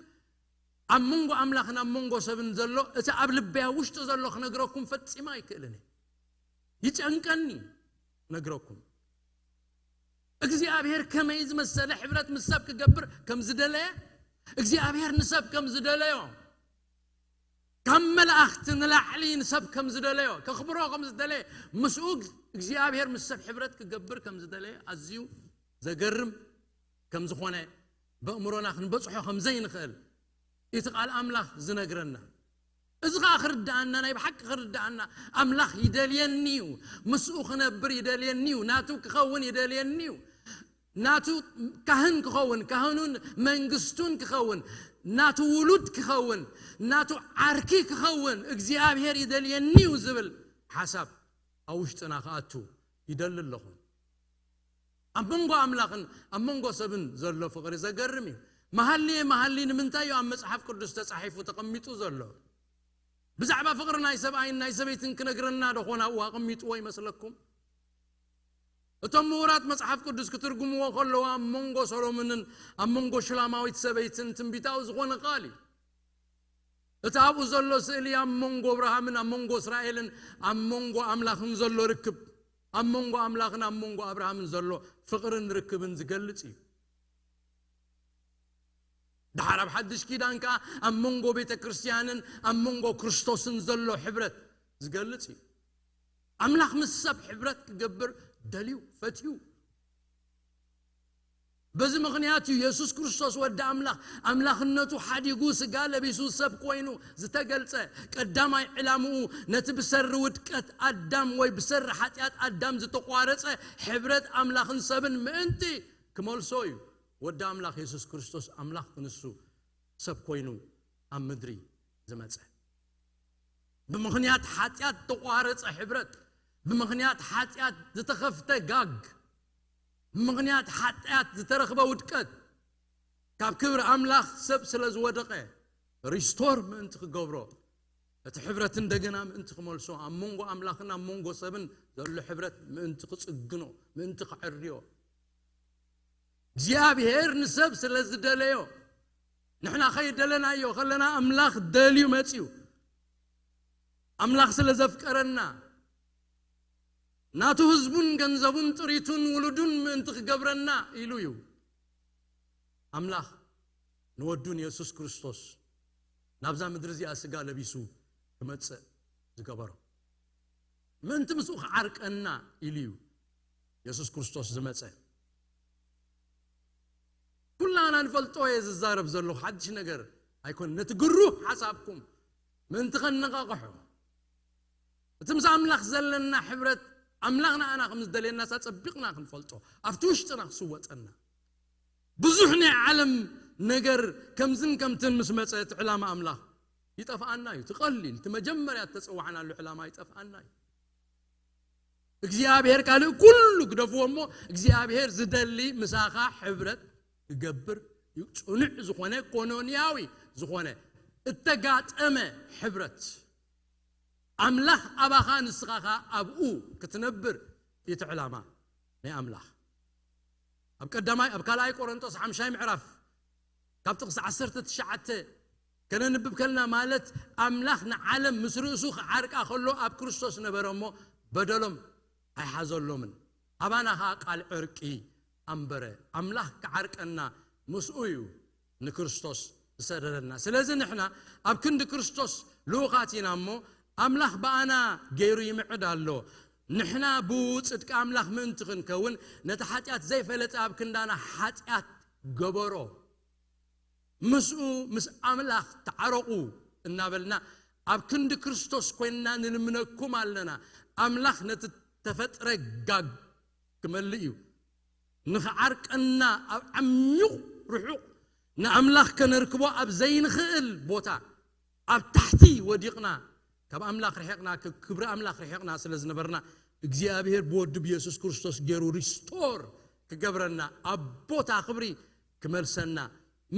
ኣብ መንጎ ኣምላኽን ኣብ መንጎ ሰብን ዘሎ እቲ ኣብ ልበያ ውሽጢ ዘሎ ክነግረኩም ፈጺማ ኣይክእልን እየ። ይጨንቀኒ ነግረኩም። እግዚኣብሔር ከመይ ዝመሰለ ሕብረት ምስ ሰብ ክገብር ከም ዝደለየ እግዚኣብሔር ንሰብ ከም ዝደለዮ ካብ መላእኽቲ ንላዕሊ ንሰብ ከም ዝደለዮ፣ ከኽብሮ ከም ዝደለየ፣ ምስኡ እግዚኣብሔር ምስ ሰብ ሕብረት ክገብር ከም ዝደለየ ኣዝዩ ዘገርም ከም ዝኾነ፣ በእምሮና ክንበጽሖ ከም ዘይንኽእል እቲ ቃል ኣምላኽ ዝነግረና። እዚ ኸኣ ክርድኣና፣ ናይ ብሓቂ ክርድኣና፣ ኣምላኽ ይደልየኒ እዩ፣ ምስኡ ክነብር ይደልየኒ እዩ፣ ናቱ ክኸውን ይደልየኒ እዩ፣ ናቱ ካህን ክኸውን፣ ካህኑን መንግስቱን ክኸውን፣ ናቱ ውሉድ ክኸውን፣ ናቱ ዓርኪ ክኸውን እግዚኣብሔር ይደልየኒ እዩ ዝብል ሓሳብ ኣብ ውሽጥና ክኣቱ ይደሊ ኣለኹ። ኣብ መንጎ ኣምላኽን ኣብ መንጎ ሰብን ዘሎ ፍቕሪ ዘገርም እዩ። መሃልየ መሃሊ ንምንታይ እዩ ኣብ መጽሓፍ ቅዱስ ተጻሒፉ ተቐሚጡ ዘሎ? ብዛዕባ ፍቕሪ ናይ ሰብኣይን ናይ ሰበይትን ክነግረና ዶ ኾን ኣብኡ ኣቐሚጥዎ ይመስለኩም? እቶም ምሁራት መጽሓፍ ቅዱስ ክትርጉምዎ ከለዉ ኣብ መንጎ ሰሎሞንን ኣብ መንጎ ሽላማዊት ሰበይትን ትንቢታዊ ዝኾነ ቃል እዩ። እቲ ኣብኡ ዘሎ ስእሊ ኣብ መንጎ ኣብርሃምን ኣብ መንጎ እስራኤልን ኣብ መንጎ ኣምላኽን ዘሎ ርክብ፣ ኣብ መንጎ ኣምላኽን ኣብ መንጎ ኣብርሃምን ዘሎ ፍቕርን ርክብን ዝገልጽ እዩ። ደሓር ኣብ ሓድሽ ኪዳን ከኣ ኣብ መንጎ ቤተ ክርስቲያንን ኣብ መንጎ ክርስቶስን ዘሎ ሕብረት ዝገልጽ እዩ። ኣምላኽ ምስ ሰብ ሕብረት ክገብር ደልዩ፣ ፈትዩ። በዚ ምኽንያት እዩ የሱስ ክርስቶስ ወዲ ኣምላኽ፣ ኣምላኽነቱ ሓዲጉ ስጋ ለቢሱ ሰብ ኮይኑ ዝተገልጸ። ቀዳማይ ዕላምኡ ነቲ ብሰሪ ውድቀት ኣዳም ወይ ብሰሪ ሓጢኣት ኣዳም ዝተቋረጸ ሕብረት ኣምላኽን ሰብን ምእንቲ ክመልሶ እዩ። ወዲ ኣምላኽ የሱስ ክርስቶስ ኣምላኽ ክንሱ ሰብ ኮይኑ ኣብ ምድሪ ዝመጸ። ብምኽንያት ሓጢኣት ተቋረጸ ሕብረት፣ ብምኽንያት ሓጢኣት ዝተኸፍተ ጋግ፣ ብምኽንያት ሓጢኣት ዝተረኽበ ውድቀት፣ ካብ ክብሪ ኣምላኽ ሰብ ስለ ዝወደቐ፣ ሪስቶር ምእንቲ ክገብሮ፣ እቲ ሕብረት እንደገና ምእንቲ ክመልሶ፣ ኣብ መንጎ ኣምላኽን ኣብ መንጎ ሰብን ዘሎ ሕብረት ምእንቲ ክጽግኖ፣ ምእንቲ ክዕርዮ፣ እግዚኣብሔር ንሰብ ስለ ዝደለዮ፣ ንሕና ከይደለናዮ ከለና ኣምላኽ ደልዩ መጽዩ። ኣምላኽ ስለ ዘፍቀረና፣ ናቱ ህዝቡን ገንዘቡን ጥሪቱን ውሉዱን ምእንቲ ክገብረና ኢሉ እዩ ኣምላኽ ንወዱን የሱስ ክርስቶስ ናብዛ ምድሪ እዚኣ ስጋ ለቢሱ ክመጽእ ዝገበሮ። ምእንቲ ምስኡ ክዓርቀና ኢሉ እዩ የሱስ ክርስቶስ ዝመጸ። ኩላና ንፈልጦ እየ ዝዛረብ ዘለኹ፣ ሓድሽ ነገር ኣይኮን። ነቲ ግሩህ ሓሳብኩም ምእንቲ ከነቓቕሖ፣ እቲ ምስ ኣምላኽ ዘለና ሕብረት፣ ኣምላኽ ንኣና ከም ዝደልየና ኣጸቢቕና ክንፈልጦ፣ ኣብቲ ውሽጥና ክስወጠና። ብዙሕ ናይ ዓለም ነገር ከምዝን ከምትን ምስ መጸ፣ እቲ ዕላማ ኣምላኽ ይጠፍኣና እዩ። እቲ ቀሊል፣ እቲ መጀመርያ እተጸዋዕናሉ ዕላማ ይጠፍኣና እዩ። እግዚኣብሔር ካልእ ኩሉ ግደፍዎ እሞ፣ እግዚኣብሔር ዝደሊ ምሳኻ ሕብረት ክገብር እዩ። ጽኑዕ ዝኾነ፣ ኮኖንያዊ ዝኾነ፣ እተጋጠመ ሕብረት። ኣምላኽ ኣባኻ፣ ንስኻ ኸኣ ኣብኡ ክትነብር እዩ እቲ ዕላማ ናይ ኣምላኽ። ኣብ ቀዳማይ፣ ኣብ ካልኣይ ቆሮንቶስ ሓምሻይ ምዕራፍ ካብ ጥቕሲ ዓሰርተ ትሽዓተ ከነንብብ ከልና፣ ማለት ኣምላኽ ንዓለም ምስ ርእሱ ክዓርቃ ከሎ ኣብ ክርስቶስ ነበረ እሞ በደሎም ኣይሓዘሎምን። ኣባና ኸኣ ቃል ዕርቂ ኣንበረ። ኣምላኽ ክዓርቀና ምስኡ እዩ ንክርስቶስ ዝሰደደና። ስለዚ ንሕና ኣብ ክንዲ ክርስቶስ ልኡኻት ኢና እሞ፣ ኣምላኽ ብኣና ገይሩ ይምዕድ ኣሎ። ንሕና ብጽድቂ ኣምላኽ ምእንቲ ክንከውን፣ ነቲ ሓጢኣት ዘይፈለጠ ኣብ ክንዳና ሓጢኣት ገበሮ። ምስኡ፣ ምስ ኣምላኽ ተዓረቑ እናበልና ኣብ ክንዲ ክርስቶስ ኮይንና ንልምነኩም ኣለና። ኣምላኽ ነቲ ተፈጥረ ጋግ ክመልእ እዩ። ንኽዓርቀና ኣብ ዓሚቕ ርሑቕ ንኣምላኽ ከነርክቦ ኣብ ዘይንኽእል ቦታ ኣብ ታሕቲ ወዲቕና፣ ካብ ኣምላኽ ርሒቕና፣ ካብ ክብሪ ኣምላኽ ርሒቕና ስለ ዝነበርና፣ እግዚኣብሔር ብወዱ ብየሱስ ክርስቶስ ገይሩ ሪስቶር ክገብረና፣ ኣብ ቦታ ክብሪ ክመልሰና፣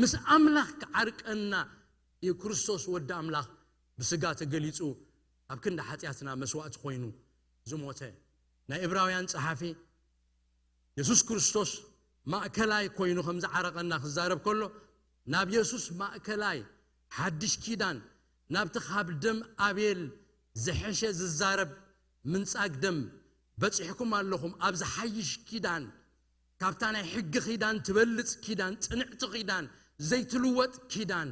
ምስ ኣምላኽ ክዓርቀና እዩ ክርስቶስ ወዲ ኣምላኽ ብስጋ ተገሊጹ ኣብ ክንዲ ሓጢኣትና መስዋእቲ ኮይኑ ዝሞተ። ናይ ዕብራውያን ጸሓፊ የሱስ ክርስቶስ ማእከላይ ኮይኑ ከም ዝዓረቐና ክዛረብ ከሎ፣ ናብ የሱስ ማእከላይ ሓድሽ ኪዳን፣ ናብቲ ካብ ደም ኣቤል ዝሐሸ ዝዛረብ ምንጻግ ደም በጺሕኩም ኣለኹም፣ ኣብ ዝሓይሽ ኪዳን፣ ካብታ ናይ ሕጊ ኪዳን ትበልጽ ኪዳን፣ ጽንዕቲ ኪዳን፣ ዘይትልወጥ ኪዳን፣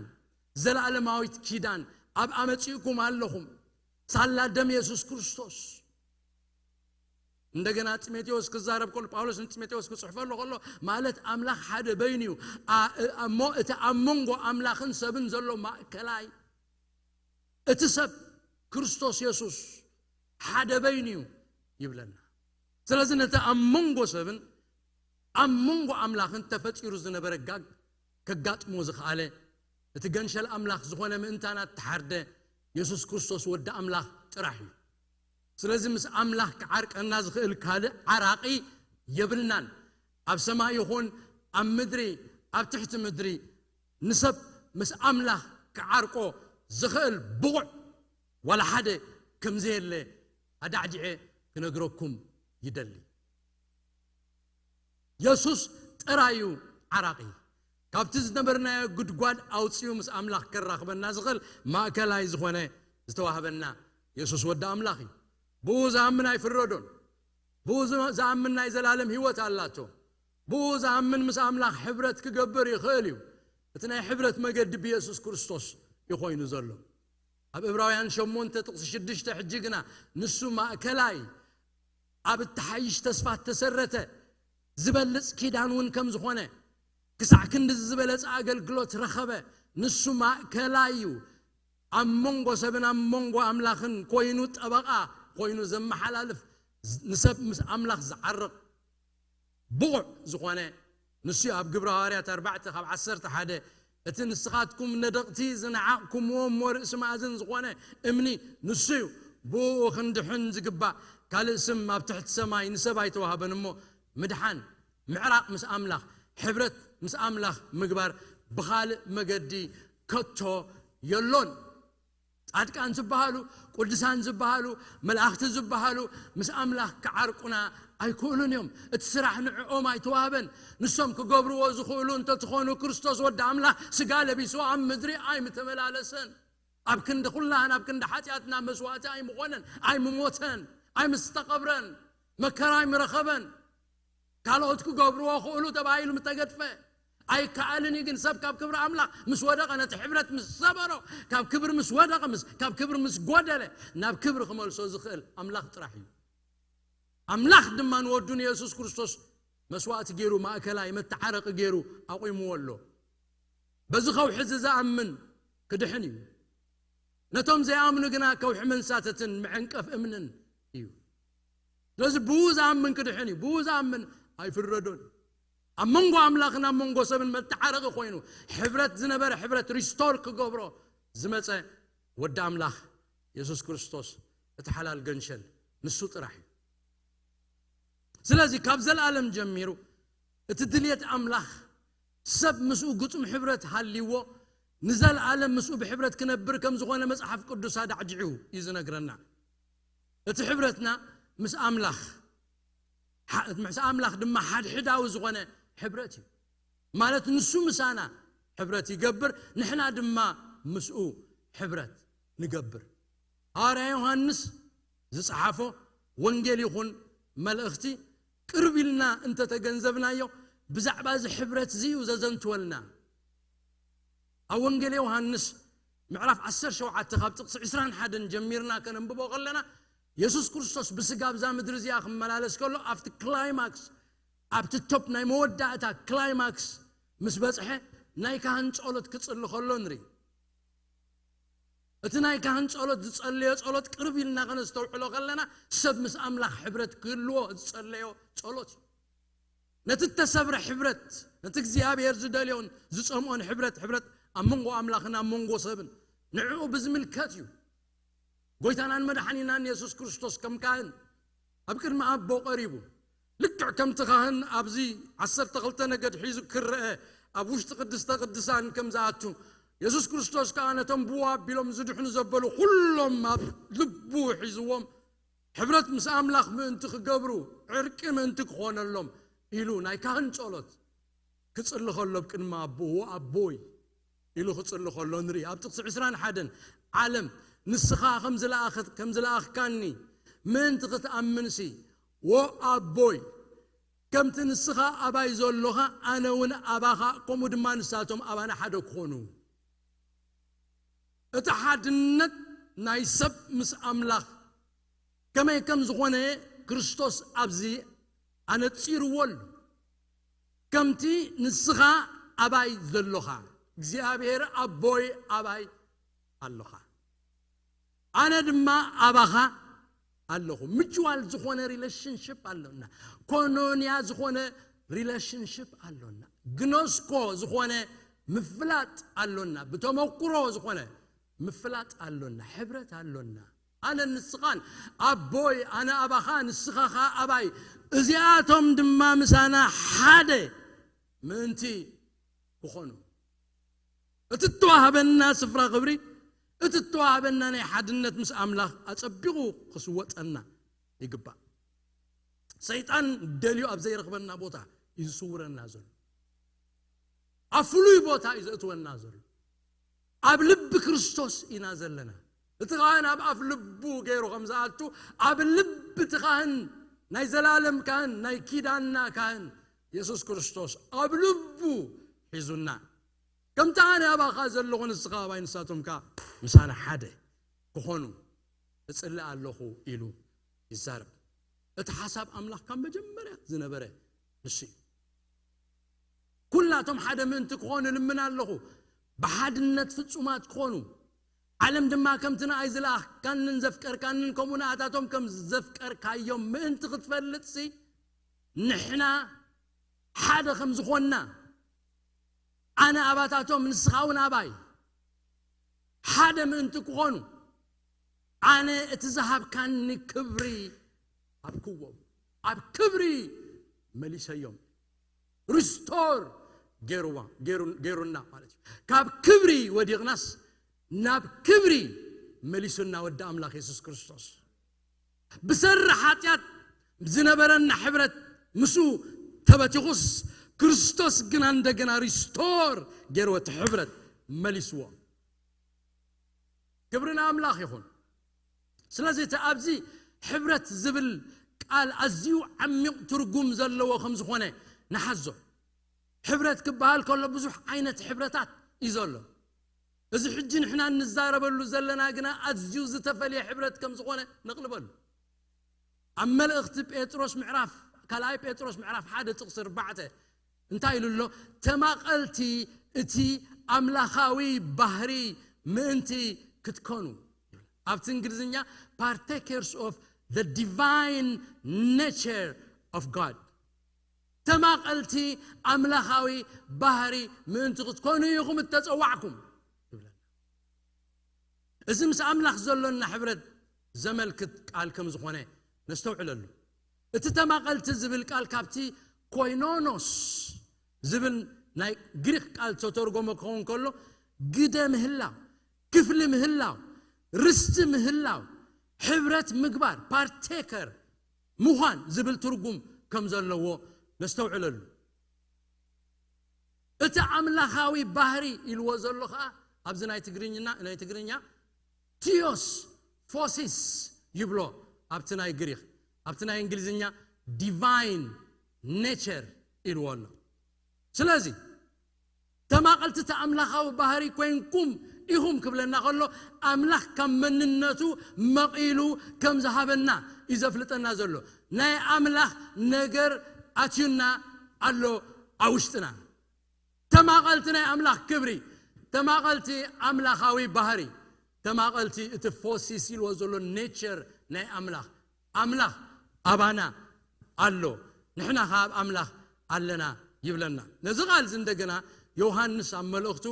ዘለኣለማዊት ኪዳን፣ ኣብ ኣመጺእኩም ኣለኹም ሳላ ደም የሱስ ክርስቶስ። እንደገና ጢሞቴዎስ ክዛረብ ከሎ፣ ጳውሎስ ንጢሞቴዎስ ክጽሕፈሉ ከሎ፣ ማለት ኣምላኽ ሓደ በይኑ እዩ። ኣ- እሞ እቲ ኣብ መንጎ ኣምላኽን ሰብን ዘሎ ማእከላይ፣ እቲ ሰብ ክርስቶስ የሱስ ሓደ በይኑ እዩ ይብለና። ስለዚ ነቲ ኣብ መንጎ ሰብን ኣብ መንጎ ኣምላኽን ተፈጢሩ ዝነበረ ጋግ ከጋጥሞ ዝኸኣለ፣ እቲ ገንሸል ኣምላኽ ዝኾነ ምእንታና እተሓርደ የሱስ ክርስቶስ ወዲ ኣምላኽ ጥራሕ እዩ። ስለዚ ምስ ኣምላኽ ክዓርቀና ዝኽእል ካልእ ዓራቒ የብልናን። ኣብ ሰማይ ይኹን ኣብ ምድሪ፣ ኣብ ትሕቲ ምድሪ፣ ንሰብ ምስ ኣምላኽ ክዓርቆ ዝኽእል ብቑዕ ዋላ ሓደ ከም ዘየለ ኣዳዕዲዐ ክነግረኩም ይደሊ። የሱስ ጥራይ እዩ ዓራቒ። ካብቲ ዝነበርናዮ ጉድጓድ ኣውጺኡ ምስ ኣምላኽ ከራኽበና ዝኽእል ማእከላይ ዝኾነ ዝተዋህበና የሱስ ወዲ ኣምላኽ እዩ። ብኡ ዝኣምን ኣይፍረዶን። ብኡ ዝ- ዝኣምን ናይ ዘላለም ህይወት ኣላቶ። ብኡ ዝኣምን ምስ ኣምላኽ ሕብረት ክገብር ይኽእል እዩ። እቲ ናይ ሕብረት መገዲ ብየሱስ ክርስቶስ እዩ ኮይኑ ዘሎ። ኣብ ዕብራውያን ሸሞንተ ጥቕሲ ሽዱሽተ ሕጂ ግና ንሱ ማእከላይ ኣብ እተሓይሽ ተስፋ እተሰረተ ዝበልጽ ኪዳን እውን ከም ዝኾነ፣ ክሳዕ ክንዲ ዝበለጸ ኣገልግሎት ረኸበ። ንሱ ማእከላይ እዩ። ኣብ መንጎ ሰብን ኣብ መንጎ ኣምላኽን ኮይኑ ጠበቓ ኮይኑ ዘመሓላልፍ፣ ንሰብ ምስ ኣምላኽ ዝዓርቕ ብቑዕ ዝኾነ ንሱ እዩ። ኣብ ግብረ ሃዋርያት ኣርባዕተ ካብ ዓሰርተ ሓደ፣ እቲ ንስኻትኩም ነደቕቲ ዝነዓቕኩምዎ እሞ ርእሲ ማእዝን ዝኾነ እምኒ ንሱ እዩ። ብኡ ክንድሕን ዝግባእ ካልእ ስም ኣብ ትሕቲ ሰማይ ንሰብ ኣይተዋህበን እሞ፣ ምድሓን፣ ምዕራቕ ምስ ኣምላኽ፣ ሕብረት ምስ ኣምላኽ ምግባር ብኻልእ መገዲ ከቶ የሎን። ጻድቃን ዝበሃሉ፣ ቅዱሳን ዝበሃሉ፣ መላእኽቲ ዝበሃሉ ምስ ኣምላኽ ክዓርቁና ኣይክእሉን እዮም። እቲ ስራሕ ንዕኦም ኣይተዋህበን። ንሶም ክገብርዎ ዝኽእሉ እንተትኾኑ፣ ክርስቶስ ወዲ ኣምላኽ ስጋ ለቢሱ ኣብ ምድሪ ኣይምተመላለሰን። ኣብ ክንዲ ኩላህን ኣብ ክንዲ ሓጢኣትና መስዋእቲ ኣይምኾነን፣ ኣይምሞተን፣ ኣይምስተቐብረን፣ መከራ ኣይምረኸበን። ካልኦት ክገብርዎ ክእሉ ተባሂሉ ምተገድፈ። ኣይከኣልን እዩ ግን ሰብ ካብ ክብሪ ኣምላኽ ምስ ወደቐ፣ ነቲ ሕብረት ምስ ሰበሮ፣ ካብ ክብሪ ምስ ወደቐ፣ ምስ ካብ ክብሪ ምስ ጎደለ፣ ናብ ክብሪ ክመልሶ ዝኽእል ኣምላኽ ጥራሕ እዩ። ኣምላኽ ድማ ንወዱ ንየሱስ ክርስቶስ መስዋእቲ ገይሩ፣ ማእከላይ መተዓረቂ ገይሩ ኣቑምዎ ኣሎ። በዚ ከውሒ እዚ ዝኣምን ክድሕን እዩ። ነቶም ዘይኣምኑ ግና ከውሒ መንሳተትን መዐንቀፍ እምንን እዩ። ስለዚ ብኡ ዝኣምን ክድሕን እዩ። ብኡ ዝኣምን ኣይፍረዶን። ኣብ መንጎ ኣምላኽን ኣብ መንጎ ሰብን መተዓረቂ ኮይኑ፣ ሕብረት ዝነበረ ሕብረት ሪስቶር ክገብሮ ዝመጸ ወዲ ኣምላኽ የሱስ ክርስቶስ፣ እቲ ሓላል ገንሸል ንሱ ጥራሕ እዩ። ስለዚ ካብ ዘላለም ጀሚሩ እቲ ድልየት ኣምላኽ ሰብ ምስኡ ግጹም ሕብረት ሃልይዎ ንዘላለም ምስኡ ብሕብረት ክነብር ከም ዝኾነ መጽሓፍ ቅዱስ ኣዳዕዲዑ እዩ ዝነግረና። እቲ ሕብረትና ምስ ኣምላኽ፣ ሓ- ምስ ኣምላኽ ድማ ሓድሕዳዊ ዝኾነ ሕብረት እዩ። ማለት ንሱ ምሳና ሕብረት ይገብር፣ ንሕና ድማ ምስኡ ሕብረት ንገብር። ሃዋርያ ዮሃንስ ዝጸሓፎ ወንጌል ይኹን መልእኽቲ ቅርብ ኢልና እንተተገንዘብናዮ፣ ብዛዕባ እዚ ሕብረት እዚ እዩ ዘዘንትወልና። ኣብ ወንጌል ዮሃንስ ምዕራፍ ዓሰርተ ሸውዓተ ካብ ጥቕሲ ዕስራን ሓደን ጀሚርና ከነንብቦ ከለና፣ የሱስ ክርስቶስ ብስጋ ኣብዛ ምድሪ እዚኣ ክመላለስ ከሎ፣ ኣብቲ ክላይማክስ፣ ኣብቲ ቶፕ ናይ መወዳእታ ክላይማክስ ምስ በጽሐ፣ ናይ ካህን ጸሎት ክጽሊ ከሎ ንርኢ። እቲ ናይ ካህን ጸሎት ዝጸለዮ ጸሎት ቅርብ ኢልና ከነስተውዕሎ ከለና፣ ሰብ ምስ ኣምላኽ ሕብረት ክህልዎ ዝጸለዮ ጸሎት እዩ። ነቲ እተሰብረ ሕብረት፣ ነቲ እግዚኣብሔር ዝደልዮን ዝጸምኦን ሕብረት፣ ሕብረት ኣብ መንጎ ኣምላኽን ኣብ መንጎ ሰብን፣ ንዕኡ ብዝምልከት እዩ። ጎይታናን መድሓኒናን የሱስ ክርስቶስ ከም ካህን ኣብ ቅድሚ ኣቦ ቀሪቡ፣ ልክዕ ከምቲ ካህን ኣብዚ ዓሰርተ ክልተ ነገድ ሒዙ ክረአ ኣብ ውሽጢ ቅድስተ ቅዱሳን ከም ዝኣቱ፣ የሱስ ክርስቶስ ከኣ ነቶም ብኡ ኣቢሎም ዝድሕኑ ዘበሉ ኩሎም ኣብ ልቡ ሒዝዎም፣ ሕብረት ምስ ኣምላኽ ምእንቲ ክገብሩ፣ ዕርቂ ምእንቲ ክኾነሎም ኢሉ ናይ ካህን ጸሎት ክጽሊ ከሎ፣ ኣብ ቅድሚ ኣቦኡ፣ "ኣቦይ" ኢሉ ክጽሊ ከሎ ንርኢ። ኣብ ጥቕሲ ዕስራን ሓደን፣ "ዓለም ንስኻ ከም ዝለኣኸት-፣ ከም ዝለኣኽካኒ ምእንቲ ክትኣምንሲ፣ ዎ ኣቦይ፣ ከምቲ ንስኻ ኣባይ ዘሎኻ፣ ኣነ እውን ኣባኻ፣ ከምኡ ድማ ንሳቶም ኣባና ሓደ ክኾኑ።" እቲ ሓድነት ናይ ሰብ ምስ ኣምላኽ ከመይ ከም ዝኾነ ክርስቶስ ኣብዚ ኣነጺርዎ ኣሎ። ከምቲ ንስኻ ኣባይ ዘሎኻ፣ እግዚኣብሔር ኣቦይ ኣባይ ኣሎኻ፣ ኣነ ድማ ኣባኻ ኣለኹ። ምጭዋል ዝኾነ ሪሌሽንሽፕ ኣሎና። ኮኖንያ ዝኾነ ሪሌሽንሽፕ ኣሎና። ግኖስኮ ዝኾነ ምፍላጥ ኣሎና። ብተመኩሮ ዝኾነ ምፍላጥ ኣሎና። ሕብረት ኣሎና። ኣነ ንስኻን ኣቦይ፣ ኣነ ኣባኻ፣ ንስኻኻ ኣባይ፣ እዚኣቶም ድማ ምሳና ሓደ ምእንቲ ክኾኑ። እቲ እተዋህበና ስፍራ ክብሪ፣ እቲ እተዋህበና ናይ ሓድነት ምስ ኣምላኽ ኣጸቢቑ ክስወጠና ይግባእ። ሰይጣን ደልዩ ኣብ ዘይረኽበና ቦታ እዩ ዝስውረና ዘሎ። ኣብ ፍሉይ ቦታ እዩ ዘእትወና ዘሎ። ኣብ ልቢ ክርስቶስ ኢና ዘለና። እቲ ካህን ኣብ ኣፍ ልቡ ገይሩ ከም ዝኣቱ፣ ኣብ ልቢ እቲ ካህን፣ ናይ ዘላለም ካህን፣ ናይ ኪዳንና ካህን የሱስ ክርስቶስ ኣብ ልቡ ሒዙና። ከምቲ ኣነ ኣባኻ ዘለኹ ንስኻ ኣባይ ንሳቶም ከኣ ምሳና ሓደ ክኾኑ እጽሊ ኣለኹ ኢሉ ይዛረብ። እቲ ሓሳብ ኣምላኽ ካብ መጀመርያ ዝነበረ ንሱ እዩ። ኩላቶም ሓደ ምእንቲ ክኾኑ ልምን ኣለኹ፣ ብሓድነት ፍጹማት ክኾኑ። ዓለም ድማ ከምቲ ንኣይ ዝለኣኽካንን ዘፍቀርካንን ከምኡ ንኣታቶም ከም ዘፍቀርካዮም ምእንቲ ክትፈልጥሲ፣ ንሕና ሓደ ከም ዝኾንና፣ ኣነ ኣባታቶም ንስኻ እውን ኣባይ ሓደ ምእንቲ ክኾኑ፣ ኣነ እቲ ዝሃብካኒ ክብሪ ሃብክዎም። ኣብ ክብሪ መሊሰዮም። ሪስቶር ገይሩዋ፣ ገይሩ-፣ ገይሩና ማለት እዩ። ካብ ክብሪ ወዲቕናስ ናብ ክብሪ መሊሱና ወዲ ኣምላኽ የሱስ ክርስቶስ። ብሰሪ ሓጢኣት ዝነበረና ሕብረት ምስኡ ተበቲኹስ፣ ክርስቶስ ግና እንደገና ሪስቶር ገይርዎ፣ እቲ ሕብረት መሊስዎ። ክብሪ ንኣምላኽ ይኹን። ስለዚ እቲ ኣብዚ ሕብረት ዝብል ቃል ኣዝዩ ዓሚቕ ትርጉም ዘለዎ ከም ዝኾነ ንሓዞ። ሕብረት ክበሃል ከሎ ብዙሕ ዓይነት ሕብረታት እዩ ዘሎ። እዚ ሕጂ ንሕና እንዛረበሉ ዘለና ግና ኣዝዩ ዝተፈልየ ሕብረት ከም ዝኾነ ነቕልበሉ። ኣብ መልእኽቲ ጴጥሮስ ምዕራፍ፣ ካልኣይ ጴጥሮስ ምዕራፍ ሓደ ጥቕሲ ኣርባዕተ እንታይ ኢሉ ኣሎ? ተማቐልቲ እቲ ኣምላኻዊ ባህሪ ምእንቲ ክትኮኑ። ኣብቲ እንግሊዝኛ፣ partakers of the divine nature of God። ተማቐልቲ ኣምላኻዊ ባህሪ ምእንቲ ክትኮኑ ኢኹም እተጸዋዕኩም ይብለና። እዚ ምስ ኣምላኽ ዘሎና ሕብረት ዘመልክት ቃል ከም ዝኾነ ነስተውዕለሉ። እቲ ተማቐልቲ ዝብል ቃል ካብቲ ኮይኖኖስ ዝብል ናይ ግሪክ ቃል ተተርጎመ ክኸውን ከሎ፣ ግደ ምህላው፣ ክፍሊ ምህላው፣ ርስቲ ምህላው፣ ሕብረት ምግባር፣ ፓርቴከር ምዃን ዝብል ትርጉም ከም ዘለዎ ነስተውዕለሉ። እቲ ኣምላኻዊ ባህሪ ኢልዎ ዘሎ ኸኣ ኣብዚ ናይ ትግርኛ፣ ናይ ትግርኛ ቲዮስ ፎሲስ ይብሎ ኣብቲ ናይ ግሪክ፣ ኣብቲ ናይ እንግሊዝኛ ዲቫይን ኔቸር ኢልዎ ኣሎ። ስለዚ ተማቐልቲ እቲ ኣምላኻዊ ባህሪ ኮይንኩም ኢኹም ክብለና ከሎ፣ ኣምላኽ ካብ መንነቱ መቒሉ ከም ዝሃበና እዩ ዘፍልጠና ዘሎ። ናይ ኣምላኽ ነገር ኣትዩና ኣሎ ኣብ ውሽጥና። ተማቐልቲ ናይ ኣምላኽ ክብሪ፣ ተማቐልቲ ኣምላኻዊ ባህሪ፣ ተማቐልቲ እቲ ፎሲስ ኢልዎ ዘሎ ኔቸር ናይ ኣምላኽ። ኣምላኽ ኣባና ኣሎ፣ ንሕና ኸኣ ኣብ ኣምላኽ ኣለና ይብለና። ነዚ ቃል እዚ እንደገና ዮሃንስ ኣብ መልእኽቱ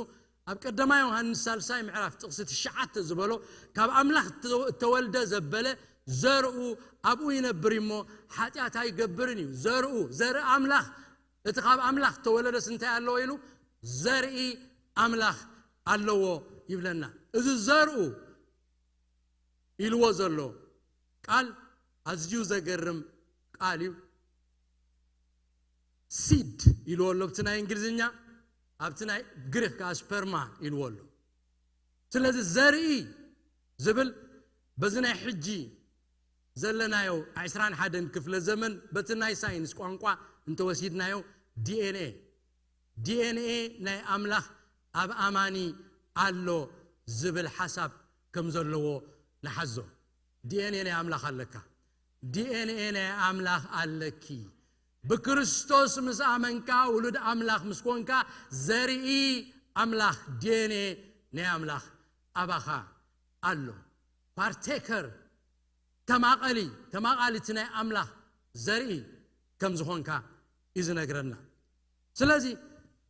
ኣብ ቀዳማይ ዮሃንስ ሳልሳይ ምዕራፍ ጥቕሲ ትሽዓተ ዝበሎ፣ ካብ ኣምላኽ እተ-፣ እተወልደ ዘበለ ዘርኡ ኣብኡ ይነብር እዩ እሞ ሓጢኣት ኣይገብርን እዩ። ዘርኡ፣ ዘርኢ ኣምላኽ፣ እቲ ካብ ኣምላኽ እተወለደስ እንታይ ኣለዎ ኢሉ? ዘርኢ ኣምላኽ ኣለዎ ይብለና። እዚ ዘርኡ ኢልዎ ዘሎ ቃል ኣዝዩ ዘገርም ቃል እዩ። ሲድ ኢልዎ ኣሎ ኣብቲ ናይ እንግሊዝኛ፣ ኣብቲ ናይ ግሪክ ከኣ ስፐርማ ኢልዎ ኣሎ። ስለዚ ዘርኢ ዝብል በዚ ናይ ሕጂ ዘለናዮ ዕስራን ሓደን ክፍለ ዘመን በቲ ናይ ሳይንስ ቋንቋ እንተወሲድናዮ ዲ ኤን ኤ፣ ዲ ኤን ኤ ናይ ኣምላኽ ኣብ ኣማኒ ኣሎ ዝብል ሓሳብ ከም ዘለዎ ንሓዞ። ዲኤንኤ ናይ ኣምላኽ ኣለካ። ዲኤንኤ ናይ ኣምላኽ ኣለኪ። ብክርስቶስ ምስ ኣመንካ፣ ውሉድ ኣምላኽ ምስ ኮንካ፣ ዘርኢ ኣምላኽ፣ ዲኤንኤ ናይ ኣምላኽ ኣባኻ ኣሎ። ፓርቴከር፣ ተማቐሊ፣ ተማቓሊ እቲ ናይ ኣምላኽ ዘርኢ ከም ዝኾንካ እዩ ዝነግረና። ስለዚ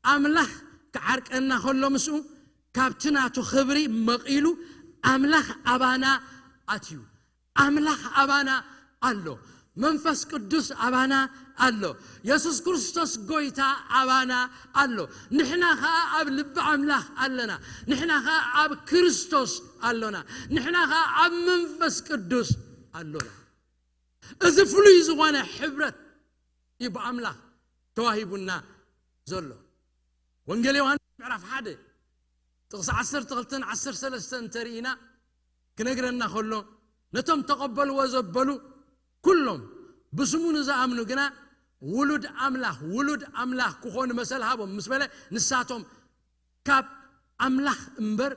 ኣምላኽ ክዓርቀና ከሎ ምስኡ ካብቲ ናቱ ክብሪ መቒሉ ኣምላኽ ኣባና ኣትዩ። ኣምላኽ ኣባና ኣሎ። መንፈስ ቅዱስ ኣባና ኣሎ። የሱስ ክርስቶስ ጎይታ ኣባና ኣሎ። ንሕና ኸኣ ኣብ ልቢ ኣምላኽ ኣለና። ንሕና ኸኣ ኣብ ክርስቶስ ኣሎና። ንሕና ኸኣ ኣብ መንፈስ ቅዱስ ኣሎና። እዚ ፍሉይ ዝኾነ ሕብረት እዩ ብኣምላኽ ተዋሂቡና ዘሎ። ወንጌል ዮሃንስ ምዕራፍ ሓደ ጥቕሲ ዓሰርተ ክልተን ዓሰርተ ሰለስተን እንተርኢና ክነግረና ከሎ፣ ነቶም ተቐበልዎ ዘበሉ ኩሎም ብስሙ ንዝኣምኑ ግና ውሉድ ኣምላኽ፣ ውሉድ ኣምላኽ ክኾኑ መሰል ሃቦም ምስ በለ፣ ንሳቶም ካብ ኣምላኽ እምበር፣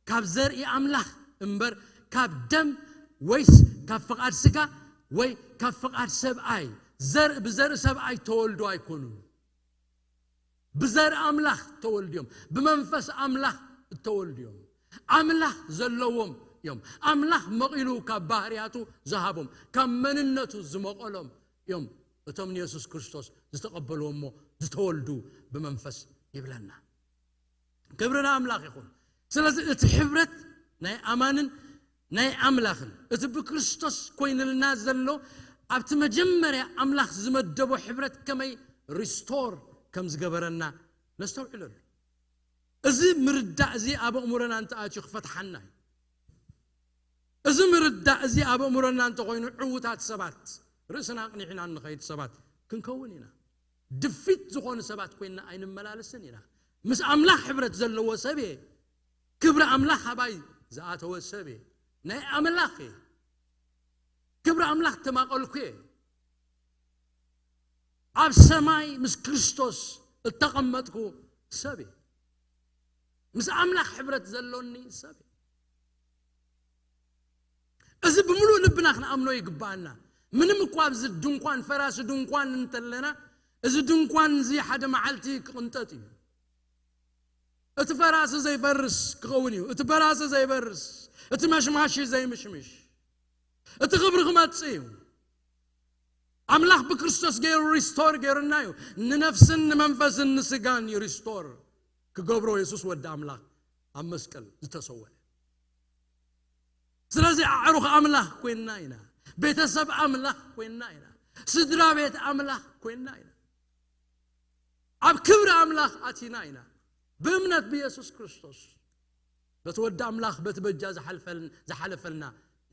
ካብ ዘርኢ ኣምላኽ እምበር፣ ካብ ደም ወይስ ካብ ፍቓድ ስጋ ወይ ካብ ፍቓድ ሰብኣይ፣ ዘርኢ ብዘርኢ ሰብኣይ ተወልዱ ኣይኮኑን። ብዘርኢ ኣምላኽ ተወልድዮም፣ ብመንፈስ ኣምላኽ እተወልድዮም። ኣምላኽ ዘለዎም እዮም። ኣምላኽ መቒሉ ካብ ባህርያቱ ዝሃቦም፣ ካብ መንነቱ ዝመቐሎም እዮም። እቶም ንየሱስ ክርስቶስ ዝተቐበልዎ እሞ ዝተወልዱ ብመንፈስ ይብለና። ክብሪ ንኣምላኽ ይኹን። ስለዚ እቲ ሕብረት ናይ ኣማንን ናይ ኣምላኽን፣ እቲ ብክርስቶስ ኮይንልና ዘሎ፣ ኣብቲ መጀመርያ ኣምላኽ ዝመደቦ ሕብረት ከመይ ሪስቶር ከም ዝገበረና ነስተውዕለሉ። እዚ ምርዳእ እዚ ኣብ ኣእምሮና እንተኣትዩ ክፈትሓና እዩ። እዚ ምርዳእ እዚ ኣብ ኣእምሮና እንተኾይኑ፣ ዕዉታት ሰባት፣ ርእስና ኣቕኒዕና እንኸይድ ሰባት ክንከውን ኢና። ድፊት ዝኾኑ ሰባት ኮይንና ኣይንመላለስን ኢና። ምስ ኣምላኽ ሕብረት ዘለዎ ሰብ እየ። ክብሪ ኣምላኽ ኣባይ ዝኣተወ ሰብ እየ። ናይ ኣምላኽ እየ። ክብሪ ኣምላኽ ተማቐልኩ እየ። ኣብ ሰማይ ምስ ክርስቶስ እተቐመጥኩ ሰብ እየ። ምስ ኣምላኽ ሕብረት ዘሎኒ ሰብ እየ። እዚ ብምሉእ ልብና ክንኣምኖ ይግባኣና። ምንም እኳ ኣብዚ ድንኳን፣ ፈራሲ ድንኳን እንተለና፣ እዚ ድንኳን እዚ ሓደ መዓልቲ ክቕንጠጥ እዩ። እቲ ፈራሲ ዘይፈርስ ክኸውን እዩ። እቲ በራሲ ዘይበርስ፣ እቲ መሽማሺ ዘይምሽምሽ፣ እቲ ክብሪ ክመጽእ እዩ። ኣምላኽ ብክርስቶስ ገይሩ ሪስቶር ገይሩና እዩ። ንነፍስን ንመንፈስን ንስጋን እዩ ሪስቶር ክገብሮ የሱስ ወዲ ኣምላኽ ኣብ መስቀል ዝተሰወአ። ስለዚ ኣዕሩኽ ኣምላኽ ኮይንና ኢና። ቤተሰብ ኣምላኽ ኮይንና ኢና። ስድራ ቤት ኣምላኽ ኮይንና ኢና። ኣብ ክብሪ ኣምላኽ ኣቲና ኢና። ብእምነት ብየሱስ ክርስቶስ፣ በቲ ወዲ ኣምላኽ፣ በቲ በጃ ዝሓልፈልን-፣ ዝሓለፈልና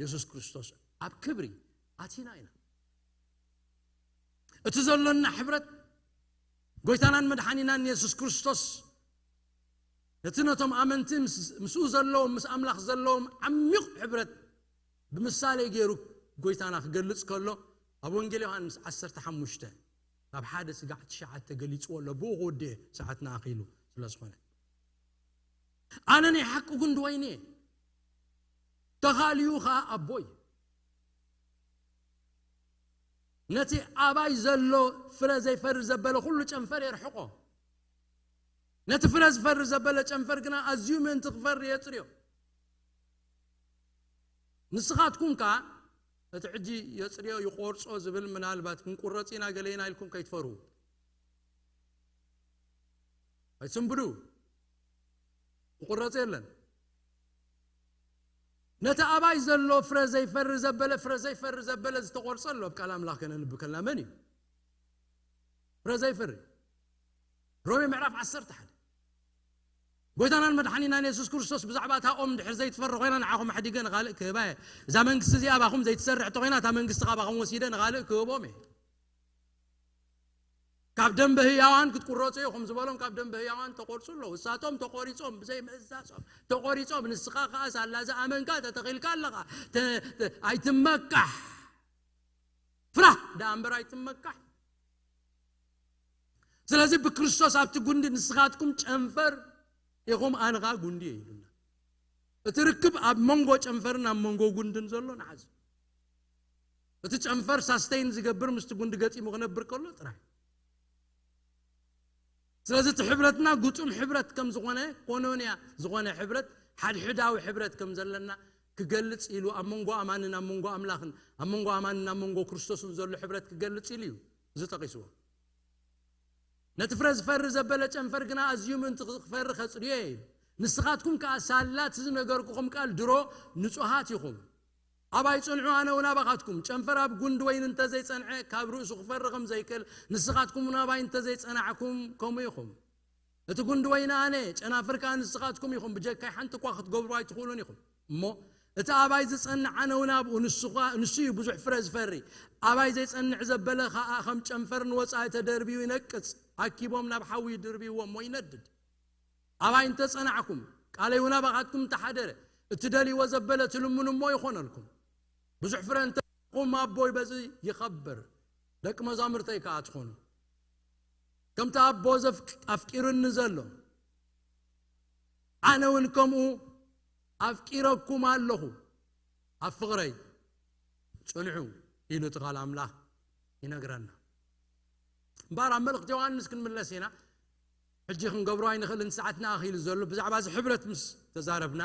የሱስ ክርስቶስ ኣብ ክብሪ ኣቲና ኢና። እቲ ዘሎና ሕብረት፣ ጎይታናን መድሓኒናን የሱስ ክርስቶስ ነቲ ነቶም ኣመንቲ ምስ-፣ ምስኡ ዘለዎም፣ ምስ ኣምላኽ ዘለዎም ዓሚቕ ሕብረት ብምሳሌ ገይሩ ጎይታና ክገልጽ ከሎ፣ ኣብ ወንጌል ዮሃንስ ዓሰርተ ሓሙሽተ ካብ ሓደ ስጋዕ ትሽዓተ ገሊጽዎ ኣሎ። ብኡ ክወድእ እየ፣ ሰዓትና ኣኺሉ ስለ ዝኾነ። ኣነ ናይ ሓቂ ጉንዲ ወይኒ እየ፣ ተኻልዩ ኸኣ ኣቦይ። ነቲ ኣባይ ዘሎ ፍረ ዘይፈሪ ዘበለ ኩሉ ጨንፈር የርሕቆ። ነቲ ፍረ ዝፈሪ ዘበለ ጨንፈር ግና ኣዝዩ ምእንቲ ክፈሪ የጽርዮ። ንስኻትኩም ከኣ እቲ ሕጂ የጽርዮ ይቆርጾ ዝብል ምናልባት ክንቁረጽ ኢና ገለ ኢና ኢልኩም ከይትፈርሁ። ኣይትስንብዱ። ክቁረጽ የለን። ነቲ ኣባይ ዘሎ ፍረ ዘይፈሪ ዘበለ፣ ፍረ ዘይፈሪ ዘበለ ዝተቆርጸ ኣሎ። ኣብ ቃል ኣምላኽ ከነንብ ከለና መን እዩ? ፍረ ዘይፈሪ። ሮሜ ምዕራፍ ዓሰርተ ሓደ። ጎይታናን መድሓኒናን የሱስ ክርስቶስ ብዛዕባ እታ ኦም ድሕር ዘይትፈሪ ኮይና ንዓኹም ኣሕዲገ ንኻልእ ክህባ እየ። እዛ መንግስቲ እዚኣ ኣባኹም ዘይትሰርሕ እንተኾይና እታ መንግስቲ ካባኹም ወሲደ ንኻልእ ክህቦም እየ። ካብ ደንበ ህያዋን ክትቁረጹ ኢኹም ዝበሎም ካብ ደንበ ህያዋን ተቆርጹ ኣለዉ። እሳቶም ተቆሪጾም ብዘይ ምእዛዞም ተቆሪጾም። ንስኻ ከኣ ሳላ ዝኣመንካ ተተኺልካ ኣለኻ። ተ-፣ ተ-፣ ኣይትመካሕ። ፍራህ ደኣ እምበር ኣይትመካሕ። ስለዚ ብክርስቶስ ኣብቲ ጉንዲ ንስኻትኩም ጨንፈር ኢኹም፣ ኣነ ኸኣ ጉንዲ እየ ኢሉና። እቲ ርክብ ኣብ መንጎ ጨንፈርን ኣብ መንጎ ጉንድን ዘሎ ንሓዝ። እቲ ጨንፈር ሳስተይን ዝገብር ምስቲ ጉንዲ ገጢሙ ክነብር ከሎ ጥራይ። ስለዚ እቲ ሕብረትና ግጡም ሕብረት ከም ዝኾነ፣ ኮኖንያ ዝኾነ ሕብረት፣ ሓድሕዳዊ ሕብረት ከም ዘለና ክገልጽ ኢሉ ኣብ መንጎ ኣማንን ኣብ መንጎ ኣምላኽን፣ ኣብ መንጎ ኣማንን ኣብ መንጎ ክርስቶስን ዘሎ ሕብረት ክገልጽ ኢሉ እዩ እዚ ጠቒስዎ። ነቲ ፍረ ዝፈሪ ዘበለ ጨንፈር ግና ኣዝዩ ምእንቲ ክፈሪ ከጽድዮ እየ። ንስኻትኩም ከኣ ሳላ እቲ ዝነገርኩኹም ቃል ድሮ ንጹሃት ኢኹም። ኣባይ ጽንዑ፣ ኣነ እውን ኣባኻትኩም። ጨንፈር ኣብ ጉንዲ ወይኒ እንተ ዘይጸንዐ፣ ካብ ርእሱ ክፈሪ ከም ዘይክእል፣ ንስኻትኩም እውን ኣባይ እንተ ዘይጸናዕኩም፣ ከምኡ ኢኹም። እቲ ጉንዲ ወይኒ ኣነ፣ ጨናፍር ከኣ ንስኻትኩም ኢኹም። ብጀካይ ሓንቲ እኳ ክትገብሩ ኣይትኽእሉን ኢኹም። እሞ እቲ ኣባይ ዝጸንዕ፣ ኣነ እውን ኣብኡ፣ ንሱ ኸኣ፣ ንሱ እዩ ብዙሕ ፍረ ዝፈሪ። ኣባይ ዘይጸንዕ ዘበለ ኸኣ ከም ጨንፈር ንወጻኢ ተደርብዩ ይነቅጽ። ኣኪቦም ናብ ሓዊ ይድርብይዎ እሞ ይነድድ። ኣባይ እንተ ጸናዕኩም፣ ቃለይ እውን ኣባኻትኩም እንተ ሓደረ፣ እትደልይዎ ዘበለ ትልምኑ እሞ ይኾነልኩም። ብዙሕ ፍረ እንተ ኹም ኣቦይ በዚ ይኸብር፣ ደቂ መዛሙርተይ ከኣ ትኾኑ። ከምቲ ኣቦ ዘፍቅ-፣ ኣፍቂሩኒ ዘሎ፣ ኣነ እውን ከምኡ ኣፍቂረኩም ኣለኹ። ኣብ ፍቕረይ ጽንዑ ኢሉ እቲ ቃል ኣምላኽ ይነግረና። እምበኣር ኣብ መልእኽቲ ዮሃንስ ክንምለስ ኢና። ሕጂ ክንገብሮ ኣይንኽእልን፣ ሰዓትና ኣኺሉ ዘሎ። ብዛዕባ እዚ ሕብረት ምስ ተዛረብና፣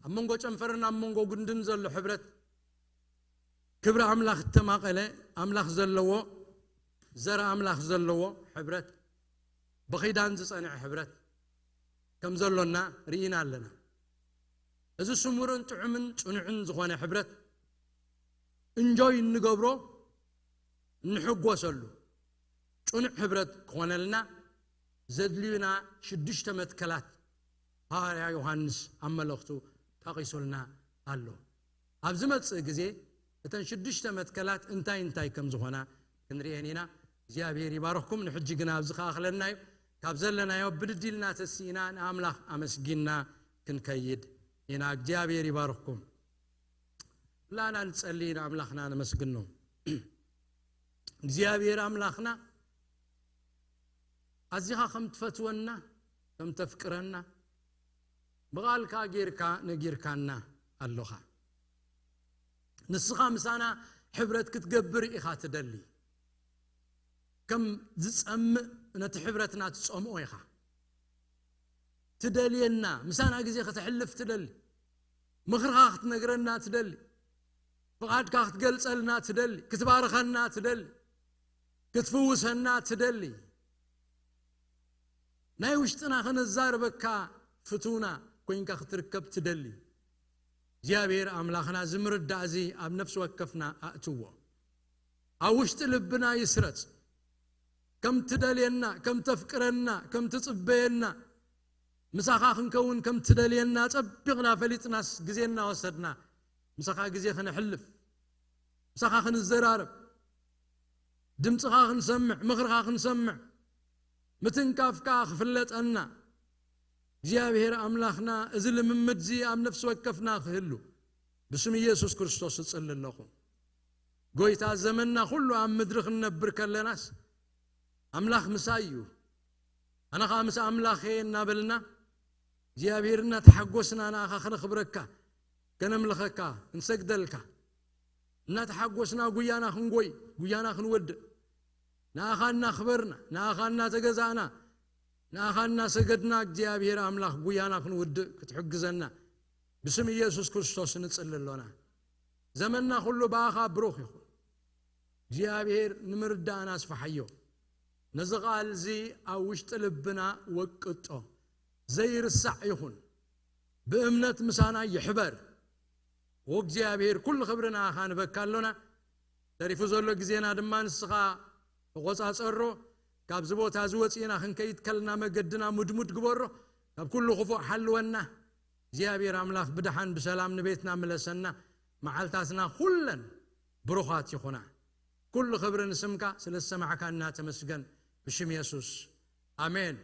ኣብ መንጎ ጨንፈርን ኣብ መንጎ ጉንድን ዘሎ ሕብረት፣ ክብሪ ኣምላኽ እተማቐለ፣ ኣምላኽ ዘለዎ፣ ዘር ኣምላኽ ዘለዎ ሕብረት፣ ብኺዳን ዝጸንዐ ሕብረት ከም ዘሎና ርኢና ኣለና። እዚ ስሙርን ጥዑምን ጽኑዕን ዝኾነ ሕብረት እንጆይ እንገብሮ፣ እንሕጎሰሉ ጽኑዕ ሕብረት ክኾነልና ዘድልዩና ሽዱሽተ መትከላት ሃዋርያ ዮሃንስ ኣብ መልእኽቱ ጠቒሱልና ኣሎ። ኣብ ዝመጽእ ግዜ እተን ሽዱሽተ መትከላት እንታይ እንታይ ከም ዝኾና ክንርእየን ኢና። እግዚኣብሔር ይባርኽኩም። ንሕጂ ግና ኣብዚ ከኣኽለና እዩ። ካብ ዘለናዮ ብድድ ኢልና ተሲእና ንኣምላኽ ኣመስጊንና ክንከይድ ኢና። እግዚኣብሔር ይባርኽኩም። ኩላና ንጸሊ፣ ንኣምላኽና ነመስግኖ። እግዚኣብሔር ኣምላኽና ኣዚኻ ከም ትፈትወና፣ ከም ተፍቅረና ብቓልካ ጌርካ ነጊርካና ኣሎኻ። ንስኻ ምሳና ሕብረት ክትገብር ኢኻ ትደሊ። ከም ዝጸምእ ነቲ ሕብረትና ትጸምኦ ኢኻ። ትደልየና፣ ምሳና ግዜ ከተሕልፍ ትደሊ፣ ምኽርኻ ክትነግረና ትደሊ፣ ፍቓድካ ክትገልጸልና ትደሊ፣ ክትባርኸና ትደሊ፣ ክትፍውሰና ትደሊ፣ ናይ ውሽጥና ከነዛርበካ ፍቱውና ኮይንካ ክትርከብ ትደሊ። እግዚኣብሔር ኣምላኽና፣ እዚ ምርዳእ እዚ ኣብ ነፍሲ ወከፍና ኣእትዎ። ኣብ ውሽጢ ልብና ይስረጽ። ከም ትደልየና፣ ከም ተፍቅረና፣ ከም ትጽበየና፣ ምሳኻ ክንከውን ከም ትደልየና ጸቢቕና ፈሊጥናስ፣ ግዜ እናወሰድና ምሳኻ ግዜ ክነሕልፍ፣ ምሳኻ ክንዘራረብ፣ ድምፅኻ ክንሰምዕ፣ ምኽርኻ ክንሰምዕ፣ ምትንካፍካ ክፍለጠና፣ እግዚኣብሔር ኣምላኽና፣ እዚ ልምምድ እዚ ኣብ ነፍሲ ወከፍና ክህሉ ብስም ኢየሱስ ክርስቶስ እጽሊ ኣለኹ። ጎይታ፣ ዘመንና ኩሉ ኣብ ምድሪ ክንነብር ከለናስ፣ ኣምላኽ ምሳይ እዩ፣ ኣነ ኸኣ ምስ ኣምላኽ እየ እናበልና፣ እግዚኣብሔር እናተሓጎስና ንኣኻ ከነኽብረካ፣ ከነምልኸካ፣ ክንሰግደልካ፣ እናተሓጎስና ጉያና ክንጎይ፣ ጉያና ክንወድእ፣ ንኣኻ እናኽበርና፣ ንኣኻ እናተገዛእና፣ ንኣኻ እናሰገድና፣ እግዚኣብሔር ኣምላኽ ጉያና ክንውድእ ክትሕግዘና ብስም ኢየሱስ ክርስቶስ ንጽሊ ኣሎና። ዘመንና ኩሉ ብኣኻ ብሩኽ ይኹን። እግዚኣብሔር ንምርዳእና ኣስፍሓዮ። ነዚ ቃል እዚ ኣብ ውሽጢ ልብና ወቅጦ። ዘይርሳዕ ይኹን። ብእምነት ምሳና ይሕበር። ወእግዚኣብሔር፣ ኩሉ ክብሪ ንኣኻ ንበካ ኣሎና። ተሪፉ ዘሎ ግዜና ድማ ንስኻ ተቖጻጸሮ። ካብዚ ቦታ እዚ ወጺእና ክንከይድ ከለና መገድና ምድሙድ ግበሮ። ካብ ኩሉ ክፉእ ሓልወና። እግዚኣብሔር ኣምላኽ ብደሓን ብሰላም ንቤትና ምለሰና። መዓልታትና ኩለን ብሩኻት ይኹና። ኩሉ ክብሪ ንስምካ፣ ስለ ዝሰማዕካና ተመስገን። ብሽም የሱስ፣ ኣሜን።